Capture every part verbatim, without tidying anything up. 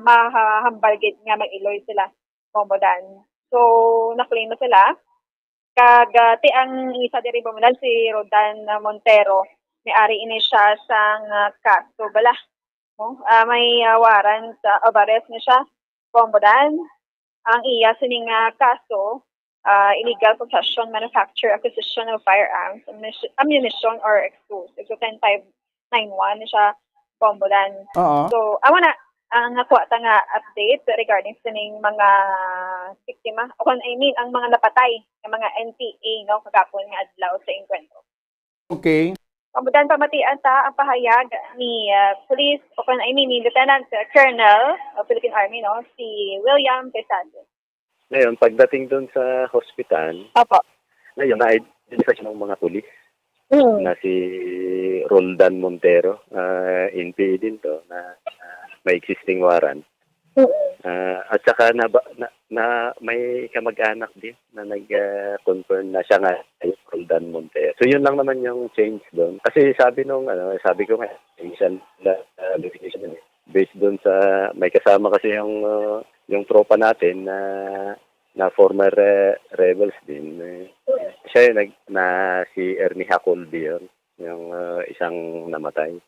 mahambal gid nga mag-iloy sila, Bombo Dan. So, na-claim na sila. Kag, ah, ti ang isa diri, Bombo Dan, si Rodan Montero, may ari ini siya sang, ah, kaso bala, no? Ah, may, ah, warrant, ah, of arrest na siya, Bombo Dan. Ang iya sining, ah, kaso, ah, illegal possession, manufacture, acquisition of firearms, ammunition, ammunition or explosives. So, ten five nine one na siya, Bombo Dan. Oo. So, amo na ang nakuha ta nga update regarding sining mga biktima, o kung, I mean, ang mga napatay nga mga N P A, no, kagapon nga adlaw sa engkwentro. Okay. Bombo Dan, pamatian ta ang pahayag ni, ah, Police, o kung, I mean, ni Lieutenant Colonel of Philippine Army, no, si William Quesade. Ngayon, pagdating dun sa hospital, Opo. ngayon, na-identify siya ng mga pulis Mm. na si Roldan Montero, ah, N P A din to, na, ah, may existing warrant. Mm. Ah, at saka na, ba- na, na may kamag-anak din na nag, ah, confirm na siya nga ay Roldan Montero. So, yun lang naman yung change doon. Kasi sabi nung, ano, sabi ko nga, minsan na, ah, verification yun eh. Based doon sa, may kasama kasi yung, ah, yung tropa natin na, na former, eh, rebels din. Eh, siya yung nag, na si Ernie Hacoldi yun, yung, ah, isang namatay.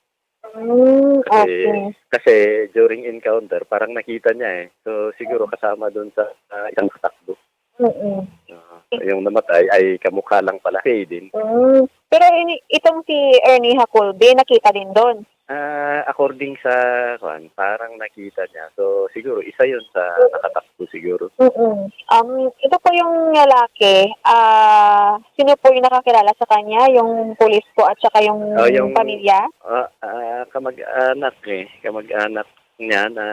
Mm, Kasi, okay. kasi during encounter, parang nakita niya eh. So, siguro kasama doon sa, ah, isang katakbo. Mm-mm. Ah, yung namatay ay kamukha lang pala. Pay din. Mm. Pero ini, itong si Ernie Hakulbi, nakita din doon? Ah, according sa, kuwan, parang nakita niya. So, siguro, isa yun sa nakatakbo siguro. Mm-mm. Um, ito po yung lalaki, ah, sino po yung nakakilala sa kanya? Yung pulis po at saka yung Oh, yung, pamilya? ah, ah, kamag-anak eh. Kamag-anak niya na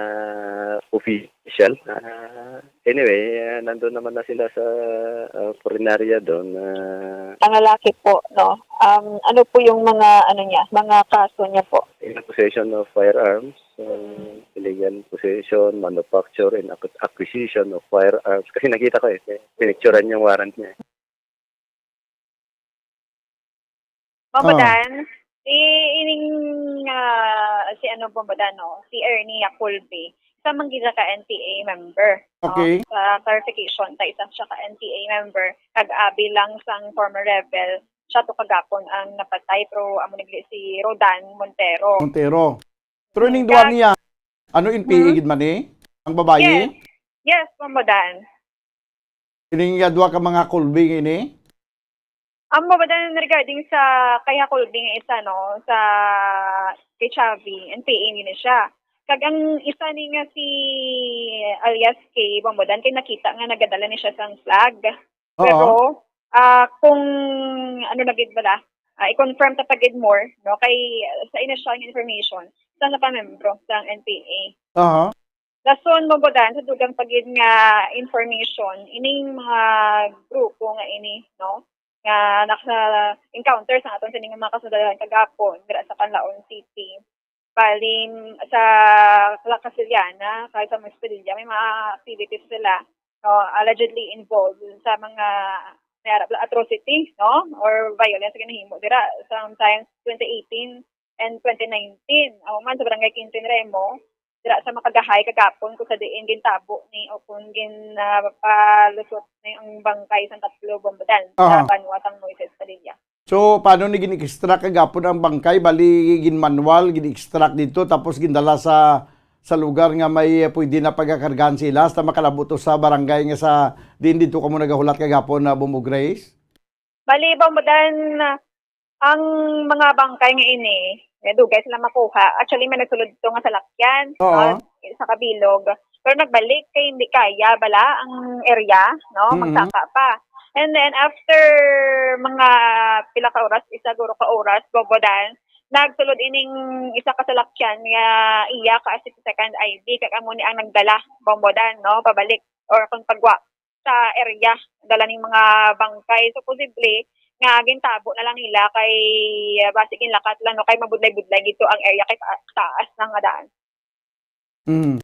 official. Ah, anyway, ah, nandun naman na sila sa, ah, punerarya doon, ah. Ang lalaki po, no? Um, ano po yung mga, ano niya, mga kaso niya po? In possession of firearms, ah, Mm. illegal possession, manufacture, and acqu-, acquisition of firearms. Kasi nakita ko eh, pinicturan yung warrant niya eh. Bombo Ah. Dan, si ining, ah, si ano, Bombo Dan, no? Si Ernie Yaculbe. Isa man gid siya ka N P A member, no? Okay. Sa clarification, ta isa siya ka N P A member. Kag abi lang sang former rebel, siya to kagapon ang napatay, pero amo ni si Rodan Montero. Montero. Pero ining Kag duha niya, ano, N P A Hmm? gid man eh? Ang babayi? Yes. Yes, Bombo Dan. Ining, ah, duha ka mga Kulbi nga ini? Amo ba dan regarding sa kay Hakulbi nga isa, no, sa kay Chavi, N P A ni siya. Kag ang isa ni nga si alias K, Bombo Dan, kay nakita nga nagadala ni siya sang flag. Oo. Pero, ah, kung ano na gid bala, ah, i-confirm ta pa gid more, no, kay sa initial nga information, sa na pa membro sang N P A. Aha. Dason, Bombo Dan, sa dugang pa gid nga information, ining mga grupo nga ini, no, nga naka-encounter sa aton sining mga kasundalan kagapon dira sa Canlaon City. Bali, sa La Casillana, kag sa Muspedilla, may mga activities sila, no, allegedly involved sa mga may ara bala atrocity, no, or violence nga nahimo dira. Sometimes, twenty eighteen and twenty nineteen, amo man sa Barangay Quintin Remo, dira sa Makagahay kagapon, kung sa diin gintabo ni o kung gin, ah, palusot ni ang bangkay sang tatlo, Bombo Dan, sa Aha. banwa sang Moises Padilla. So, paano ni gin-extract kagapon ang bangkay? Bali, gin-manual, gin-extract dito, tapos gindala sa, sa lugar nga may, eh, pwede na pagakargahan sila hasta makalabot to sa barangay nga sa diin dito kamo nagahulat kagapon na, Bombo Grace? Bali, Bombo Dan, ang mga bangkay nga ini, eh, dugay sila makuha. Actually, may nagsulod to nga salakyan, Oo. ah, sa kabilog. Pero nagbalik kay hindi kaya bala ang area, no? Mm-hmm. Magsaka pa. And then, after mga pila ka oras, isa guro ka oras, Bombo Dan, nagsulod ining isa ka salakyan nga iya ka sixty-second I D, kag amo ni ang nagdala, Bombo Dan, no? Pabalik or kung pagwa sa area, dala ning mga bangkay. So, posible nga gintabo na lang nila kay, ah, basi ginlakat lang, no, kay mabudlay-budlay gid to ang area kay ta-, taas lang nga daan. Mm.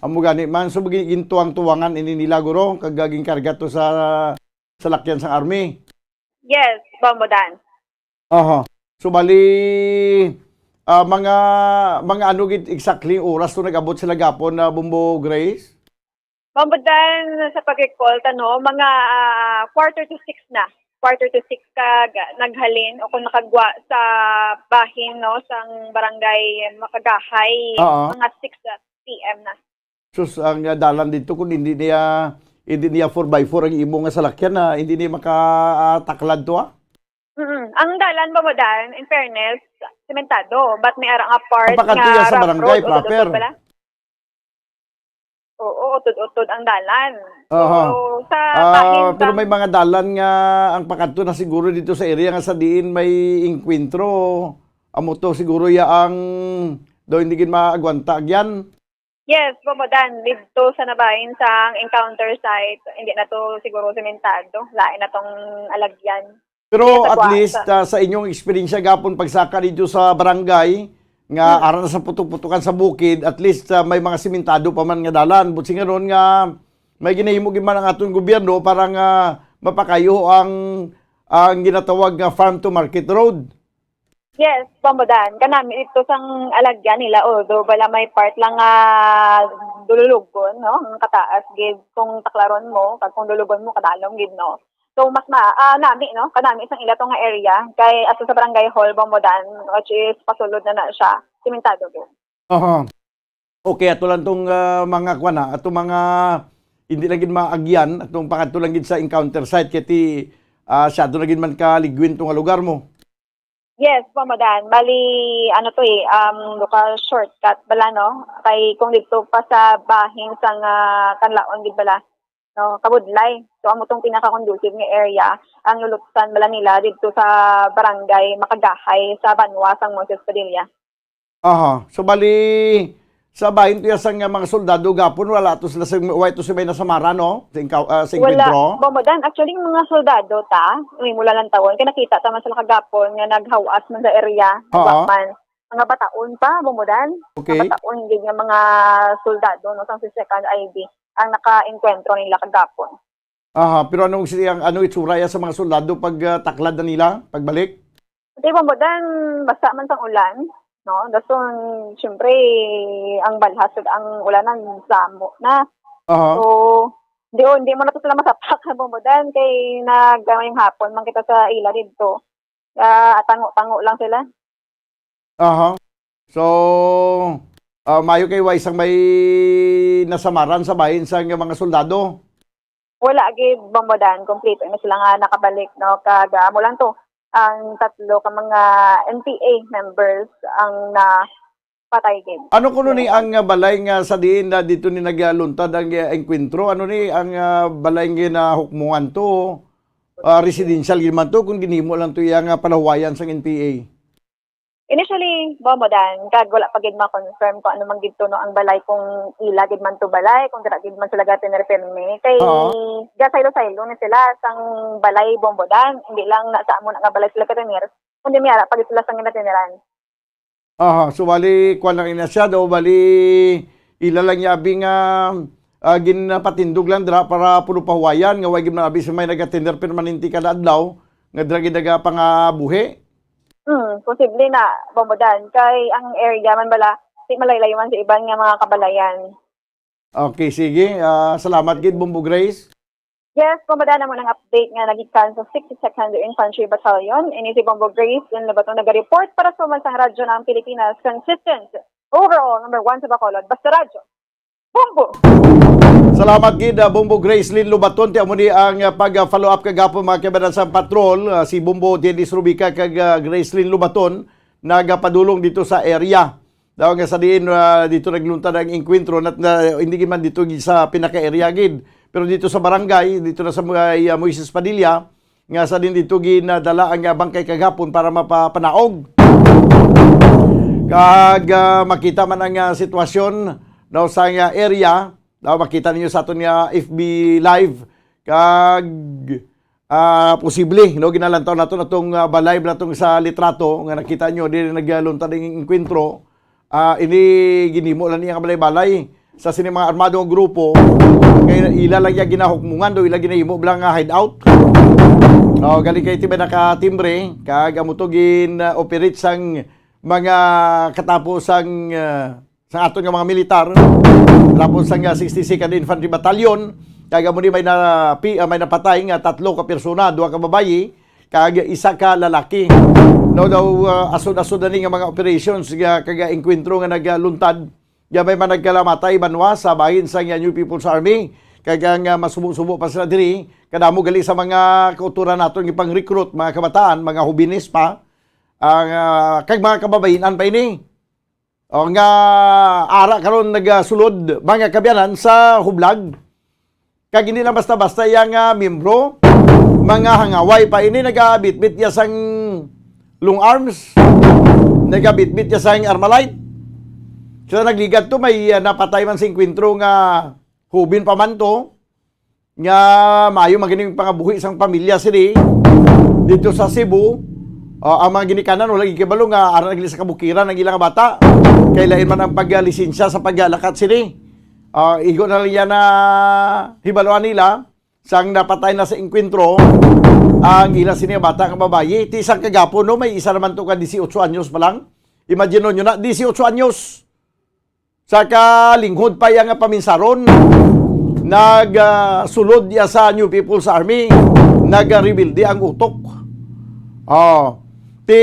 Amo gani man, so, gi-, gintuwang-tuwangan ini nila, guro, kag ginkarga to sa salakyan sang army? Yes, Bombo Dan. Aha. So, bali, Ah, mga, mga ano gid exactly oras to nag-abot sila gapon na, Bombo Grace? Bombo Dan, sa pag-recall ta, no, mga, ah, quarter to six na. Quarter to six kag naghalin o kung nakagwa sa bahin, no, sang barangay Makagahay, Oo. mga six p m na. Sus, ang, ah, dalan dito, kung hindi niya, hindi niya four by four ang imo nga salakyan, ah, hindi niya makataklad to, ah. Mm. Ang dalan, Bombo Dan, in fairness, sementado, but may ara nga part Ang pakadto nga yan sa rough barangay road, proper. Utod-utod pala. Oo, utod-utod ang dalan. Aha. So, sa Ah, bahin pero sang may mga dalan nga ang pakadto na siguro dito sa area nga sa diin may engkwentro. Amo to siguro ya ang daw hindi gid maagwanta agyan. Yes, Bombo Dan, dito sa nabahin sang encounter site, hindi na to siguro sementado. Lain na tong alagyan. Pero Yes, at agwa, least, sa ah, sa inyong eksperyensya gapon pagsaka dito sa barangay, nga Hmm. ara na sa putok-putokan sa bukid, at least, ah, may mga simentado pa man nga dalan. But singaron nga may ginahimo gid man ang aton gobyerno para nga mapakayo ang, ang ginatawag nga farm to market road. Yes, Bombo Dan. Kanami dito sang alagyan nila, although bala may part lang nga dululugon, no? Ang kataas gid kung taklaron mo, kag kung dulugon mo, kadalom gid, no? So, mas ma-, ah, nami, no? Kanami sang ila to nga area, kay ato sa barangay hall, Bombo Dan, which is pasulod na na siya, simentado gid. Aha. Okay, ato lang tong, ah, mga kuwan, ha, ato mga hindi lang gid maagyan, atong pangadto lang gid sa encounter site, kay ti, ah, syado na gid man ka ligwin to nga lugar mo. Yes, Bombo Dan. Bali, ano to eh, um, local shortcut bala, no? Kay kung dito pa sa bahin sang, ah, Kanlaon gid bala, no? Kabudlay. So, amo tong pinaka-conducive nga area ang lulutsan bala nila dito sa barangay Makagahay sa Banwa sang Moises Padilla. Aha. So, bali, sa bahin to ya sang mga soldado gapon, wala to sila sa, wala to sila nasamaran, no? Sa engkaw-, ah, sa Wala, engkwentro? Bombo Dan. Actually, yung mga soldado ta, may mula lang tawon, kaya nakita ta man sila kagapon nga naghawas man sa area, Oo. nagwa man. Mga bataon pa, Bombo Dan. Okay. Mga bataon, gid nga mga soldado, no, sa second I B, ang naka-engkwentro nila kagapon. Aha, pero anong si-, ang, ano itsura ya sa mga soldado pag, ah, taklad na nila, pagbalik? Di ba, Bombo Dan, basa man sang ulan, no? Dason, siyempre, ang balhas ug ang ulan ang samo na. Aha. So, di, di mo na to sila masapak, Bombo Dan, kay nag-, ngayong hapon man kita sa ila didto. Ah, tango-tango lang sila. Aha. So, ah, mayo kay way sang may nasamaran sa bahin sang mga soldado? Wala gid, Bombo Dan, kompleto na sila nga nakabalik, no? Kag, ah, amo lang to, ang tatlo ka mga N P A members ang napatay gid. Ano kuno ni Yes. ang, ah, balay nga sa diin na dito ni nagluntad ang, ah, engkwentro? Ano ni ang, ah, balay nga ginahukmongan to? Ah, residential gid man to kung ginhimo lang to iya nga palahuwayan sang N P A? Initially, Bombo Dan, kag wala pa gid ma-confirm kung ano man gid to, no, ang balay, kung ila gid man to balay, kung dira gid man sila gatener pirmi. Kay Oo. gasaylo-saylo na sila sang balay, Bombo Dan. Hindi lang na sa amo na nga balay sila gatener, kundi may ara pa gid sila sang ginatiniran. Aha, so bali, kuwan lang ina siya, daw bali, ila lang niya abi nga, ah, ginapatindog lang dira para puno pahuwayan, nga way gid man abi sa may nagatender permanente kada adlaw, nga dira gid nagapangabuhi. Hmm, posible na, Bombo Dan, kay ang area man bala, di malaylayo man sa iban nga mga kabalayan. Okay, sige. Ah, salamat gid, Bombo Grace. Yes, Bombo Dan, amo nang update nga nagikan sa sixty-second Infantry Battalion. Ini si Bombo Grace, yun na ba itong nag-report para sa Umansang Radyo ng Pilipinas, consistent, overall, number one sa Bacolod. Basta Radyo. Bombo! Salamat gid, ah, Bombo Grace Lynn Lubaton. Ti amo ni ang, ah, pag-follow up kagapon, mga kabanan sa patrol, ah, si Bombo Dennis Rubica kag, ah, Grace Lynn Lubaton nagapadulong dito sa area. Daw nga sa diin, ah, dito nagluntad ang engkwentro, nat-, na, hindi gid man dito gid sa pinaka-area gid. Pero dito sa barangay, dito na sa mga, ah, Moises Padilla, nga sa din dito ginadala ang, ah, bangkay kagapon para mapapanaog. Kag, ah, makita man ang, ah, sitwasyon, no, sa, ah, area, daw makita ninyo sa aton nga F B Live. Kag, ah, posible, no, ginalantaw nato natong, ah, balay natong sa litrato nga nakita nyo, di nagluntad ang engkwentro. Ah, ini ginhimo lang niya nga balay-balay sa sini mga armado nga grupo. Kay ila lang niya ginahukmungan, do ila ginahimo lang nga hideout. Oh, galing kay tiba nakatimbre, kag amo to gin, ah, operate sang mga katapo sang, ah, sa aton nga mga militar, tapos sang, ah, sixty-second Infantry Battalion, kag amo ni may na-, pi-, ah, may napatay nga tatlo ka persona, duha ka babayi, kag isa ka lalaki. No, daw, ah, asod-asod na ni nga mga operations nga kag, ah, engkwentro nga nagaluntad, nga may man nagkalamatay banwa sa bahin sang, ah, New People's Army. Kag ang, ah, masubo-subo pa sila diri, kadamo gali sa mga kauturan naton nga pang-recruit, mga kabataan, mga hobenes pa, ang, ah, kag mga kababayin-an pa ini. O nga ara karon nagasulod, mga kaabyanan, sa hublag. Kag hindi lang basta-basta iya nga miyembro, mga hangaway pa ini, nagabitbit iya sang long arms, nagabitbit iya sang Armalite. Sa nagligad to, may, ah, napatay man sa engkwentro nga hubin pa man to, nga maayo man gani ang pangabuhi sang pamilya sini dito sa Cebu. Ah, ang mga ginikanan, wala gid kabalo nga ara na gid sa kabukiran ang ilang bata. Kay lain man ang paglisensya sa paglakat sini. Ah, igo na lang yan na hibaluan nila sang napatay na sa engkwentro ang ila sini nga bata nga babayi. Ti sang kagapon, no, may isa naman to ka dieciocho anyos pa lang. Imagine nyo na, dieciocho anyos. Sa kalinghod pa iya nga paminsaron, nag, ah, sulod iya sa New People's Army, nagrebelde ang utok. Oh. Ti,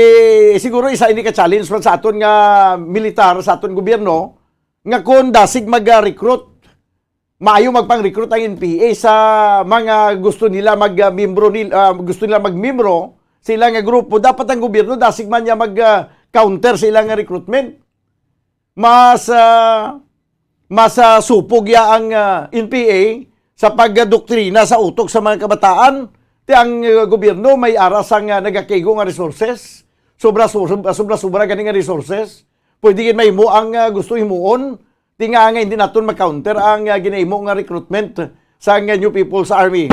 siguro isa ini ka challenge man sa aton nga militar, sa aton gobyerno, nga kon dasig mag-recruit, maayo magpang-recruit ang N P A sa mga gusto nila mag, ah, miyembro nil-, ah, gusto nila magmiyembro sa ila nga grupo, dapat ang gobyerno dasig man niya mag, ah, counter sa ila nga recruitment. Mas, ah, mas, ah, supog ya ang, ah, N P A sa pagdoktrina sa utok sa mga kabataan. Ti ang, ah, gobyerno may ara sang, ah, nagakaigo nga resources. Sobra, sobra, sobra gani nga resources. Pwede gid mahimo ang, ah, gusto himuon. Ti nga, nga hindi naton ma-counter ang, ah, ginahimo nga recruitment sa, ah, New People's Army.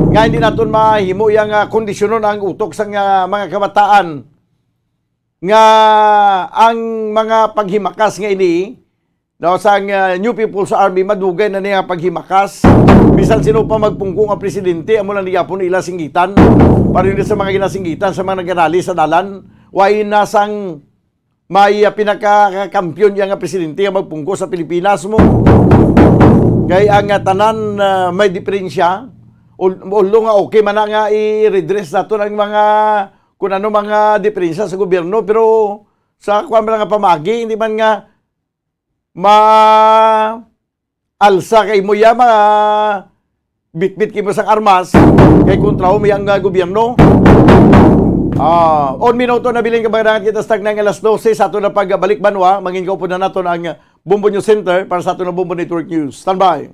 Nga hindi naton mahimo yang, ah, kondisyonon ang utok sa, ah, mga kabataan. Nga ang mga paghimakas nga ini, no, sang, ah, New People's Army, madugay na niya paghimakas. Bisan sino pa magpungko nga presidente, amo lang gihapon ila singgitan. Pareho sa mga ginasinggitan sa mga nagarali sa dalan. Wa na sang may, ah, pinakakampiyon iya nga presidente nga magpungko sa Pilipinas mo. Kay ang, ah, tanan, ah, may diferensya. Ul-, ulo nga okay man na nga i-redress naton ang mga, kung ano, mga diferensya sa gobyerno, pero sa kuwan man nga pamagi, hindi man nga ma-, alsa kay mo ya, mga bitbit kay mo sang armas, kay kontraho mo yang, ah, gobyerno. Ah, on minuto na bilin ka, mga dangat kita sa tagnang alas dose sa ato na pagbalik banwa, mangin kaupo na naton ang Bombo News Center para sa ato na Bombo Network News. Standby.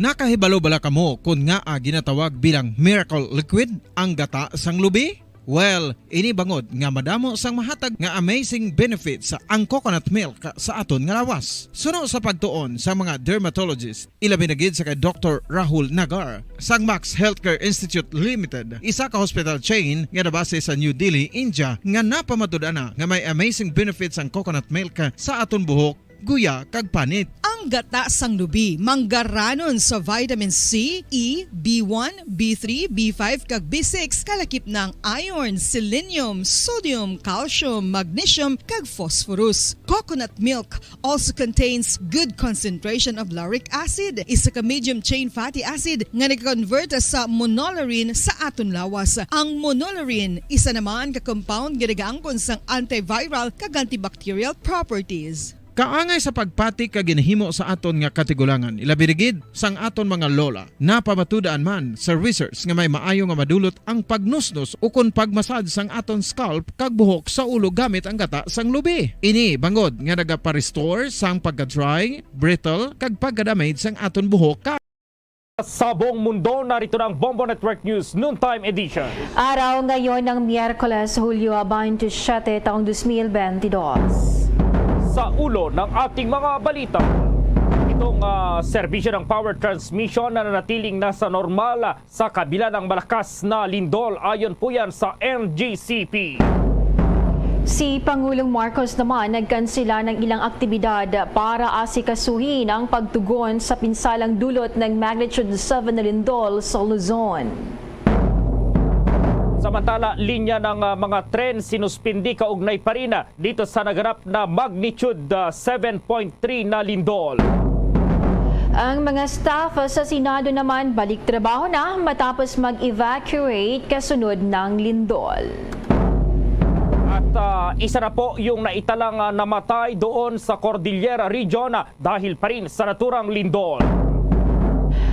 Nakahibalo bala kamo kon ngaa ginatawag bilang miracle liquid ang gata sang lubi? Well, ini bangod nga madamo sang mahatag nga amazing benefits ang coconut milk sa aton nga lawas. Suno sa pagtuon sa mga dermatologist, ilabi na gid sa kay Doktor Rahul Nagar sang Max Healthcare Institute Limited, isa ka hospital chain nga nabase sa New Delhi, India, nga napamatud-an na nga may amazing benefits ang coconut milk sa aton buhok, guya, kag panit. Ang gata sang lubi manggaranon sa vitamin C, E, B one, B three, B five, kag B six, kalakip na ang iron, selenium, sodium, calcium, magnesium, kag phosphorus. Coconut milk also contains good concentration of lauric acid, isa ka medium chain fatty acid nga nag-convert sa monolaurin sa aton lawas. Ang monolaurin, isa naman ka compound nga nagaangkon sang antiviral kag antibacterial properties. Kaangay sa pagpati ka ginahimo sa aton nga katigulangan, ilabi na gid sang aton mga lola. Napamatud-an man sa research nga may maayo nga madulot ang pagnusnos ukon pagmasad sang aton scalp kag buhok sa ulo gamit ang gata sang lubi. Ini bangod nga nagapa-restore sang pagka-dry, brittle, kag pagka-damage sang aton buhok ka Sa buong mundo, narito na ang Bombo Network News Noontime Edition. Araw ngayon ng Miyerkules, Hulyo twenty-seven, taong dos mil benti dos. Sa ulo ng ating mga balita, itong, ah, serbisyo ng power transmission na nanatiling nasa normal sa kabila ng malakas na lindol, ayon po yan sa N G C P. Si Pangulong Marcos naman nagkansela ng ilang aktibidad para asikasuhin ang pagtugon sa pinsalang dulot ng magnitude seven na lindol sa Luzon. Samantala, linya ng, ah, mga tren sinuspindi kaugnay pa rin, ah, dito sa naganap na magnitude, ah, seven point three na lindol. Ang mga staff sa Senado naman balik trabaho na matapos mag-evacuate kasunod ng lindol. At, ah, isa na po yung naitalang, ah, namatay doon sa Cordillera Region, ah, dahil pa rin sa naturang lindol.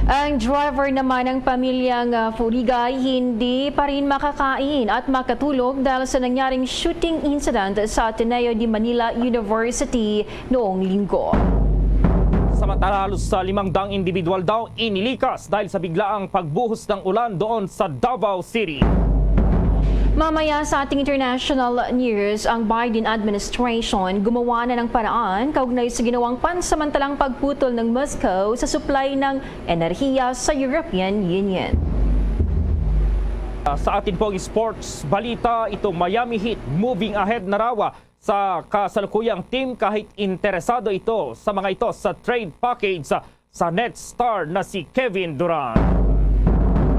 Ang driver naman ng pamilyang, ah, Furigay hindi pa rin makakain at makatulog dahil sa nangyaring shooting incident sa Ateneo de Manila University noong linggo. Samantala, halos sa limang daang individual daw inilikas dahil sa biglaang pagbuhos ng ulan doon sa Davao City. Mamaya sa ating international news, ang Biden administration gumawa na ng paraan kaugnay sa ginawang pansamantalang pagputol ng Moscow sa supply ng enerhiya sa European Union. Sa atin pong sports balita, itong Miami Heat moving ahead na raw sa kasalukuyang team kahit interesado ito sa mga ito sa trade package sa, sa Nets star na si Kevin Durant.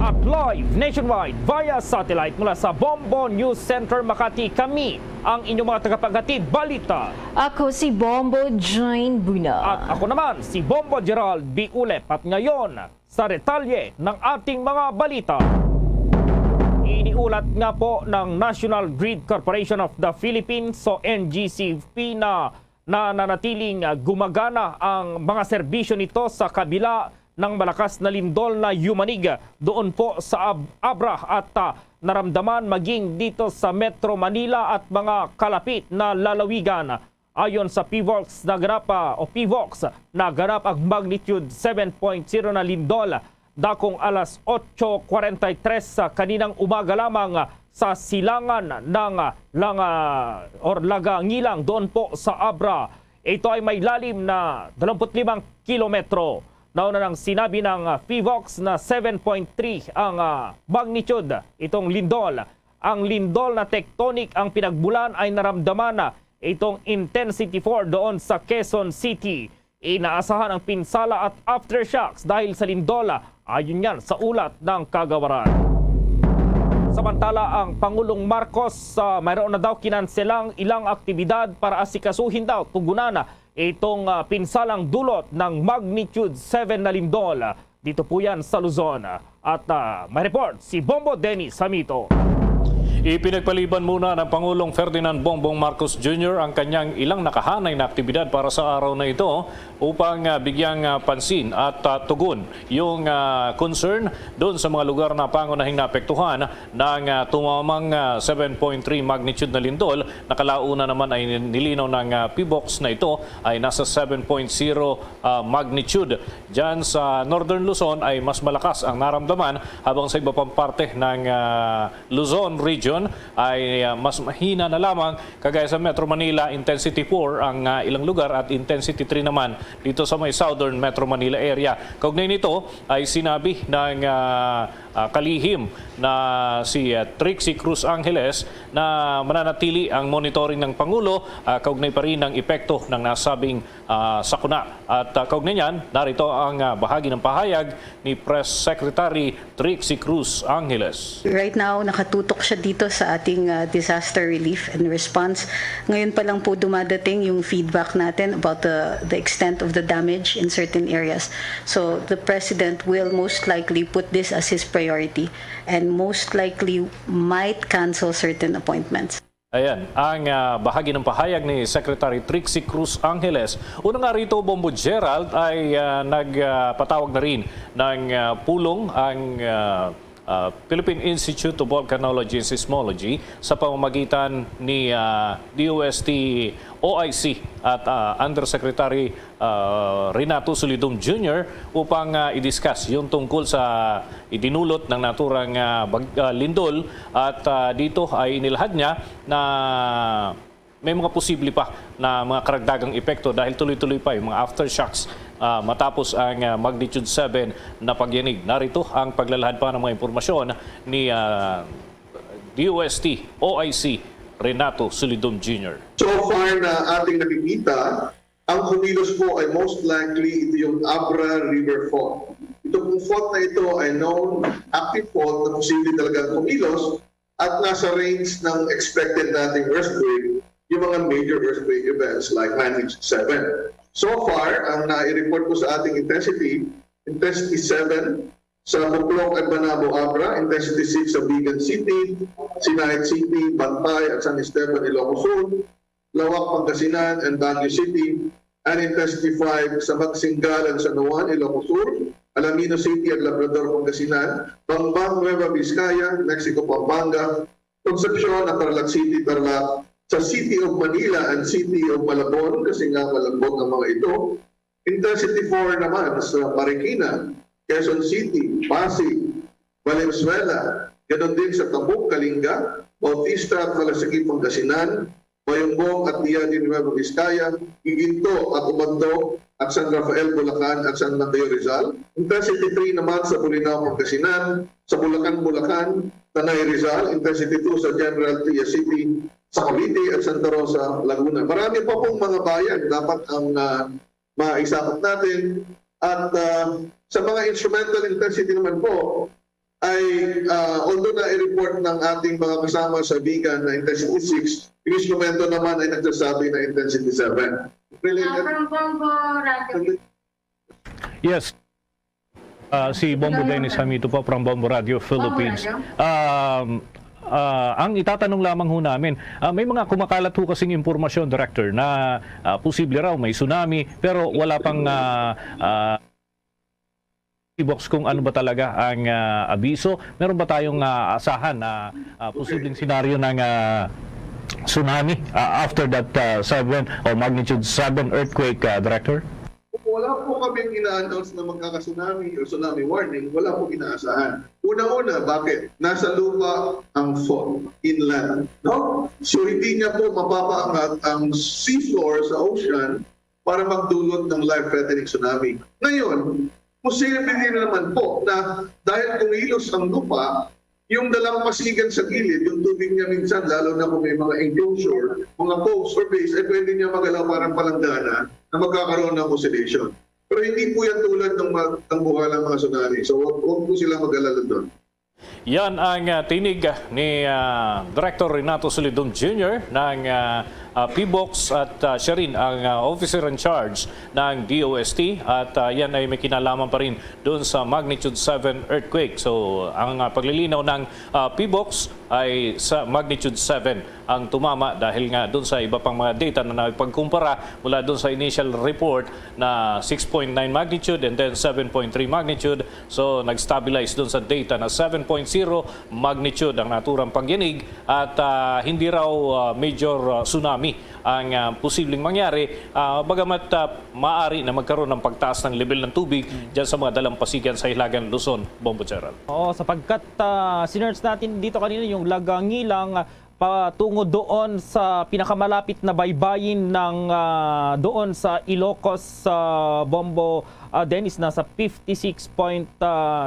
At live nationwide via satellite mula sa Bombo News Center Makati, kami ang inyong mga tagapaghatid balita. Ako si Bombo Jane Buna. At ako naman si Bombo Gerald B. Ulep. At ngayon, sa detalye ng ating mga balita. Iniulat nga po ng National Grid Corporation of the Philippines o N G C P na nananatiling gumagana ang mga serbisyo nito sa kabila ng malakas na lindol na yumanig doon po sa Ab- Abra at, ah, naramdaman maging dito sa Metro Manila at mga kalapit na lalawigan. Ayon sa PHIVOLCS, naganap, ah, o PHIVOLCS, naganap ang magnitude seven point zero na lindol dakong alas otso kwarenta y tres sa kaninang umaga lamang sa silangan ng, ah, Langa or Lagangilang doon po sa Abra. Ito ay may lalim na dalawampu't limang kilometro. Nauna nang sinabi ng, ah, PHIVOLCS na seven point three ang, ah, magnitude itong lindol. Ang lindol na tectonic ang pinagmulan ay naramdaman na itong intensity four doon sa Quezon City. Inaasahan ang pinsala at aftershocks dahil sa lindol, ayon yan sa ulat ng kagawaran. Samantala, ang Pangulong Marcos, ah, mayroon na daw kinanselang ilang aktibidad para asikasuhin daw tugunan itong, ah, pinsalang dulot ng magnitude seven na lindol. Dito po yan sa Luzon. At, ah, may report si Bombo Dennis Hamito. Ipinagpaliban muna ng Pangulong Ferdinand Bongbong Marcos Junior ang kanyang ilang nakahanay na aktibidad para sa araw na ito upang, ah, bigyang, ah, pansin at, ah, tugon yung, ah, concern doon sa mga lugar na pangunahing naapektuhan ng, ah, tumamang, ah, seven point three magnitude na lindol. Nakalauna naman ay nilinaw ng, ah, PHIVOLCS na ito ay nasa seven point zero, ah, magnitude dyan sa Northern Luzon ay mas malakas ang naramdaman, habang sa iba pang parte ng, ah, Luzon region ay, ah, mas mahina na lamang, kagaya sa Metro Manila, intensity four ang, ah, ilang lugar at intensity three naman dito sa may Southern Metro Manila area. Kaugnay nito ay sinabi ng, ah, ah, kalihim na si, ah, Trixie Cruz Angeles na mananatili ang monitoring ng Pangulo, ah, kaugnay pa rin ng epekto ng nasabing, ah, sakuna. At, ah, kaugnay niyan, narito ang, ah, bahagi ng pahayag ni Press Secretary Trixie Cruz Angeles. Right now, nakatutok siya dito sa ating, ah, disaster relief and response. Ngayon pa lang po dumadating yung feedback natin about the, the extent of the damage in certain areas. So, the President will most likely put this as his priority and most likely might cancel certain appointments. Ayan, ang, ah, bahagi ng pahayag ni Secretary Trixie Cruz Angeles. Una nga rito, Bombo Gerald, ay, ah, nagpatawag na rin ng, ah, pulong ang, ah, ah, Philippine Institute of Volcanology and Seismology sa pamamagitan ni, ah, D O S T O I C at, ah, Undersecretary, ah, Renato Solidum Junior upang, ah, i-discuss yung tungkol sa idinulot ng naturang, ah, bag-, ah, lindol. At, ah, dito ay inilahad niya na may mga posible pa na mga karagdagang epekto dahil tuloy-tuloy pa yung mga aftershocks, ah, matapos ang, ah, magnitude seven na pagyanig. Narito ang paglalahad pa ng mga impormasyon ni, ah, D O S T O I C Renato Solidum Junior. So far na ating nakikita, ang kumilos po ay most likely ito yung Abra River Fault. Ito pong fault na ito ay known active fault na posible talagang kumilos at nasa range ng expected nating earthquake yung mga major earthquake events like magnitude seven. So far, ang nai-report ko sa ating intensity, intensity seven sa Buklok and Banabo, Abra, intensity six sa Vigan City, Sinaid City, Bantay, at San Esteban, Ilocos Sur, Laoag, Pangasinan, and Baguio City, and intensity five sa Magsinggalan, San Juan, Ilocos Sur, Alaminos City, and Labrador, Pangasinan, Bambang, Nueva Vizcaya, Mexico, Pampanga, Concepcion, at Tarlac City, Tarlac, sa City of Manila and City of Malabon, kasi nga malambot ang mga ito. Intensity four naman sa Marikina, Quezon City, Pasig, Valenzuela, ganon din sa Tabuk, Kalinga, Bautista at Malasiqui, Pangasinan, Bayumbong at Liadi, Nueva Vizcaya, Guiguinto at Umagdo, at San Rafael, Bulacan, at San Mateo, Rizal. Intensity three naman sa Bolinao, Pangasinan, sa Bulacan, Bulacan, Tanay, Rizal. Intensity two sa General Trias City, sa Cavite, at Santa Rosa, Laguna. Marami pa pong mga bayan dapat ang, ah, maisakop natin. At, ah, sa mga instrumental intensity naman po, ay, ah, although na-report ng ating mga kasama sa Vigan na intensity six, yung instrumento naman ay nagsasabi na intensity seven. Related. Ah, from Bombo Radio. Yes. Ah, si Bombo Dennis Hamito po from Bombo Radio Philippines. Bombo Radio. Um, ah, ang itatanong lamang ho namin, ah, may mga kumakalat ho kasing impormasyon, Director, na, ah, posible raw may tsunami, pero wala pang, ah, ah, Box, kung ano ba talaga ang, ah, abiso. Meron ba tayong, ah, asahan na, ah, posibleng senaryo ng, ah, tsunami, ah, after that, ah, seven or magnitude seven earthquake, ah, Director? Wala po kaming ina-announce na magkaka-tsunami o tsunami warning. Wala po inaasahan. Una-una, bakit? Nasa lupa ang fault, inland, no? So, hindi niya po mapapaangat ang seafloor sa ocean para magdulot ng life-threatening tsunami. Ngayon, posible din naman po na dahil kumilos ang lupa, yung dalampasigan sa gilid, yung tubig niya minsan, lalo na kung may mga enclosure, mga coves or bays, ay pwede niya magalaw parang palanggana na magkakaroon ng oscillation. Pero hindi po yan tulad ng ma-, ng buhalang mga tsunami. So, wag, wag po sila mag-alala doon. Yan ang, ah, tinig, ah, ni, ah, Director Renato Solidum Junior ng, ah, ah, PHIVOLCS at, ah, siya rin ang, ah, officer in charge ng D O S T at, ah, yan ay may kinalaman pa rin doon sa magnitude seven earthquake. So, ang, ah, paglilinaw ng, ah, PHIVOLCS ay sa magnitude seven ang tumama dahil nga doon sa iba pang mga data na napagkumpara mula doon sa initial report na six point nine magnitude and then seven point three magnitude. So, nag-stabilize doon sa data na seven point zero magnitude ang naturang pagyanig at, ah, hindi raw, ah, major, ah, tsunami ang, ah, posibleng mangyari, ah, bagamat, ah, maaari na magkaroon ng pagtaas ng level ng tubig dyan sa mga dalampasigan sa Hilagang Luzon, Bombo Gerald. Oo, sapagkat, ah, sinearch natin dito kanina yung Lagangilang, ah, patungo doon sa pinakamalapit na baybayin ng, ah, doon sa Ilocos, ah, Bombo, ah, Dennis, nasa fifty-six point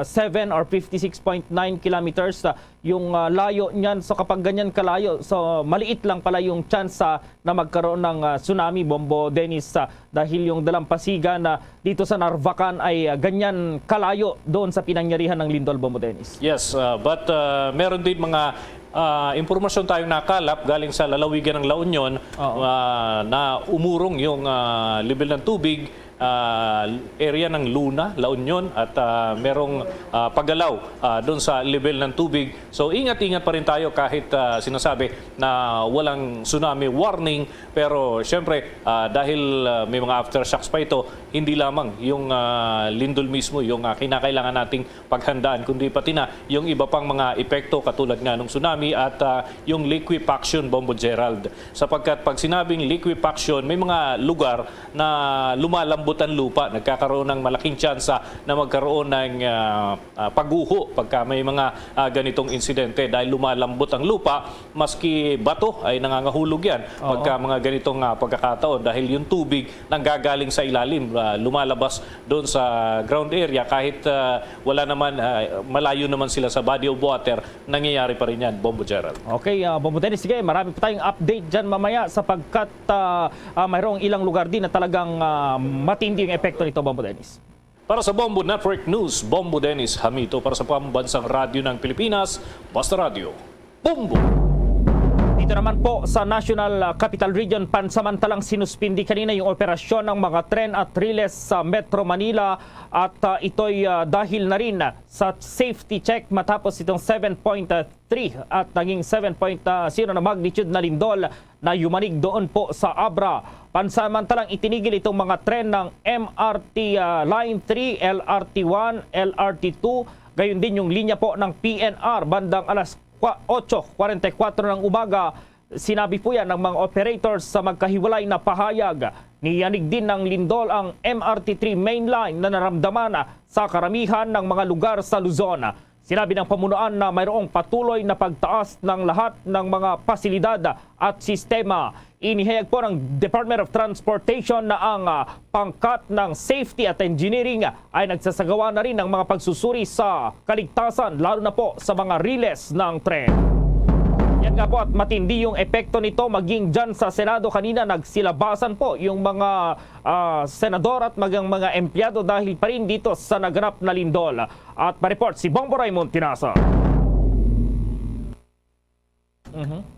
seven or fifty-six point nine kilometers, ah, yung, ah, layo niyan. So, kapag ganyan kalayo, so, maliit lang pala yung tsansa na magkaroon ng, ah, tsunami, Bombo Dennis, ah, dahil yung dalampasigan na dito sa Narvacan ay, ah, ganyan kalayo doon sa pinangyarihan ng lindol, Bombo Dennis. Yes, ah, but, ah, meron din mga, ah, impormasyon tayong nakalap galing sa lalawigan ng La Union, Oo. ah, na umurong yung, ah, level ng tubig, ah, area ng Luna, La Union, at, ah, merong, ah, paggalaw, ah, doon sa level ng tubig. So, ingat-ingat pa rin tayo kahit, ah, sinasabi na walang tsunami warning. Pero, syempre, ah, dahil, ah, may mga aftershocks pa ito, hindi lamang yung, ah, lindol mismo yung, ah, kinakailangan nating paghandaan, kundi pati na yung iba pang mga epekto katulad nga ng tsunami at, ah, yung liquefaction, Bombo Gerald. Sapagkat pag sinabing liquefaction, may mga lugar na lumalambot ang lupa, nagkakaroon ng malaking tsansa na magkaroon ng, ah, ah, pagguho pagka may mga, ah, ganitong insidente dahil lumalambot ang lupa, maski bato ay nangangahulog yan Oo. pagka mga ganitong, ah, pagkakataon dahil yung tubig nanggagaling sa ilalim, ah, lumalabas doon sa ground area kahit, ah, wala naman, ah, malayo naman sila sa body of water, nangyayari pa rin yan, Bombo Gerald. Okay, ah, Bombo Dennis, sige, marami pa tayong update dyan mamaya sapagkat, ah, ah, mayroong ilang lugar din na talagang, ah, matindi yung epekto nito, Bombo Dennis. Para sa Bombo Network News, Bombo Dennis Hamito para sa Pambansang Radyo ng Pilipinas, Basta Radyo. Bombo! Dito naman po sa National, ah, Capital Region, pansamantalang sinuspindi kanina yung operasyon ng mga tren at riles sa Metro Manila at, ah, ito'y, ah, dahil na rin sa safety check matapos itong seven point three at naging seven point zero na magnitude na lindol na yumanig doon po sa Abra. Pansamantalang itinigil itong mga tren ng M R T, ah, Line three, L R T one, L R T two, gayon din yung linya po ng P N R bandang alas kwa-, otso kwarenta y kuwatro ng umaga. Sinabi po yan ng mga operators sa magkahiwalay na pahayag. Niyanig din ng lindol ang M R T three main line na naramdaman sa karamihan ng mga lugar sa Luzon. Sinabi ng pamunuan na mayroong patuloy na pagtaas ng lahat ng mga pasilidad at sistema. Inihayag po ng Department of Transportation na ang, ah, pangkat ng safety at engineering ay nagsasagawa na rin ng mga pagsusuri sa kaligtasan, lalo na po sa mga riles ng tren. Yan nga po, at matindi yung epekto nito maging dyan sa Senado. Kanina nagsilabasan po yung mga, ah, senador at magang mga empleyado dahil pa rin dito sa naganap na lindol. At pa-report si Bombo Raymond Tinasa. Mhm.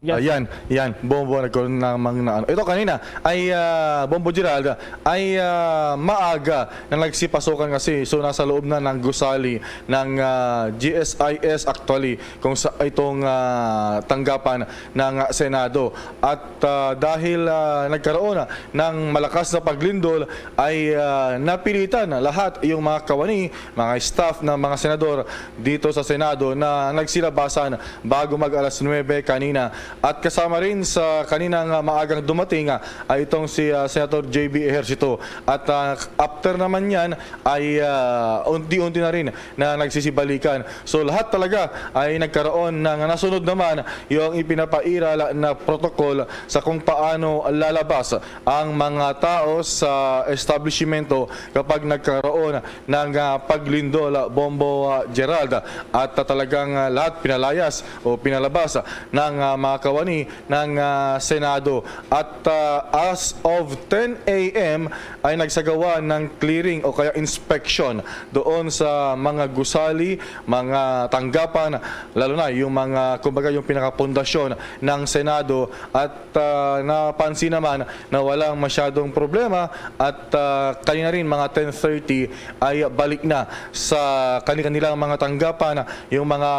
Yes. Ayan, yan. Bombo, nagkaroon namang na ano. Ito kanina ay, ah, Bombo Gerald, ay, ah, maaga na nagsipasukan kasi. So, nasa loob na ng gusali ng, ah, G S I S actually, kung sa itong, ah, tanggapan ng, ah, Senado. At, ah, dahil, ah, nagkaroon ng malakas na paglindol, ay, ah, napilitan lahat yung mga kawani, mga staff ng mga senador dito sa Senado na nagsilabasan bago mag alas nuwebe kanina. At kasama rin sa kaninang, ah, maagang dumating, ah, ay itong si, ah, Senator J B Ejercito. At, ah, after naman yan ay, ah, unti-unti na rin na nagsisibalikan. So, lahat talaga ay nagkaroon ng nasunod naman yung ipinapairal na protocol sa kung paano lalabas ang mga tao sa establishmento kapag nagkaroon ng, ah, paglindol, ah, Bombo, ah, Gerald. At, ah, talagang, ah, lahat pinalayas o pinalabas ng, ah, mga kawani ng, ah, Senado. At, ah, as of ten a m ay nagsagawa ng clearing o kaya inspection doon sa mga gusali, mga tanggapan, lalo na yung mga, kumbaga, yung pinakapundasyon ng Senado. At, ah, napansin naman na walang masyadong problema at, ah, kanina rin, mga ten thirty, ay balik na sa kani-kanilang mga tanggapan yung mga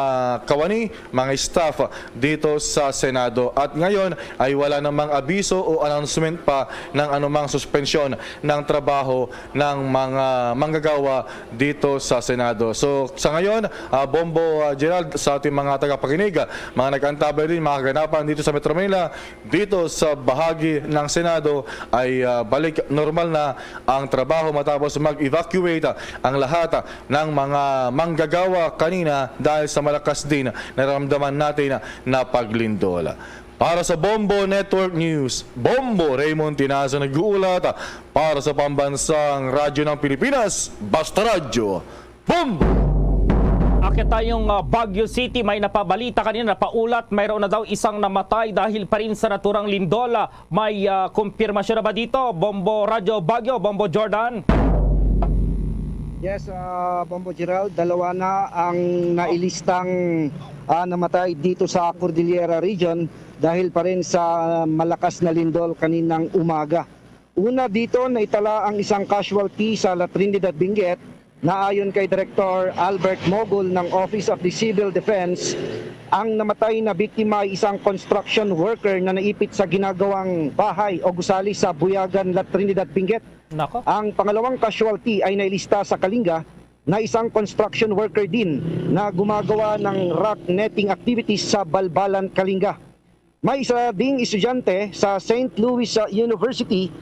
kawani, mga staff dito sa Senado. At ngayon ay wala namang abiso o announcement pa ng anumang suspensyon ng trabaho ng mga manggagawa dito sa Senado. So, sa ngayon, ah, Bombo, ah, Gerald, sa ating mga tagapakinig, ah, mga nag-antabay din, mga kaganapan dito sa Metro Manila, dito sa bahagi ng Senado ay, ah, balik normal na ang trabaho matapos mag-evacuate, ah, ang lahat, ah, ng mga manggagawa kanina dahil sa malakas din naramdaman natin na paglindol. Para sa Bombo Network News, Bombo Raymond Tinaza nag-uulat para sa Pambansang Radyo ng Pilipinas, Basta Radyo, Bombo! Akyat tayong, ah, Baguio City, may napabalita kanina, napaulat, mayroon na daw isang namatay dahil pa rin sa naturang lindol. Ah, may, ah, kumpirmasyon na ba dito? Bombo Radyo Baguio, Bombo Jordan? Yes, ah, Bombo Gerald, dalawa na ang nailistang, ah, namatay dito sa Cordillera Region dahil pa rin sa malakas na lindol kaninang umaga. Una dito, naitala ang isang casualty sa La Trinidad, Benguet, na ayon kay Director Albert Mogul ng Office of the Civil Defense, ang namatay na biktima ay isang construction worker na naipit sa ginagawang bahay o gusali sa Buyagan, La Trinidad, Benguet. Nako. Ang pangalawang casualty ay nailista sa Kalinga na isang construction worker din na gumagawa ng rock netting activities sa Balbalan, Kalinga. May isa ding estudyante sa Saint Louis, uh, University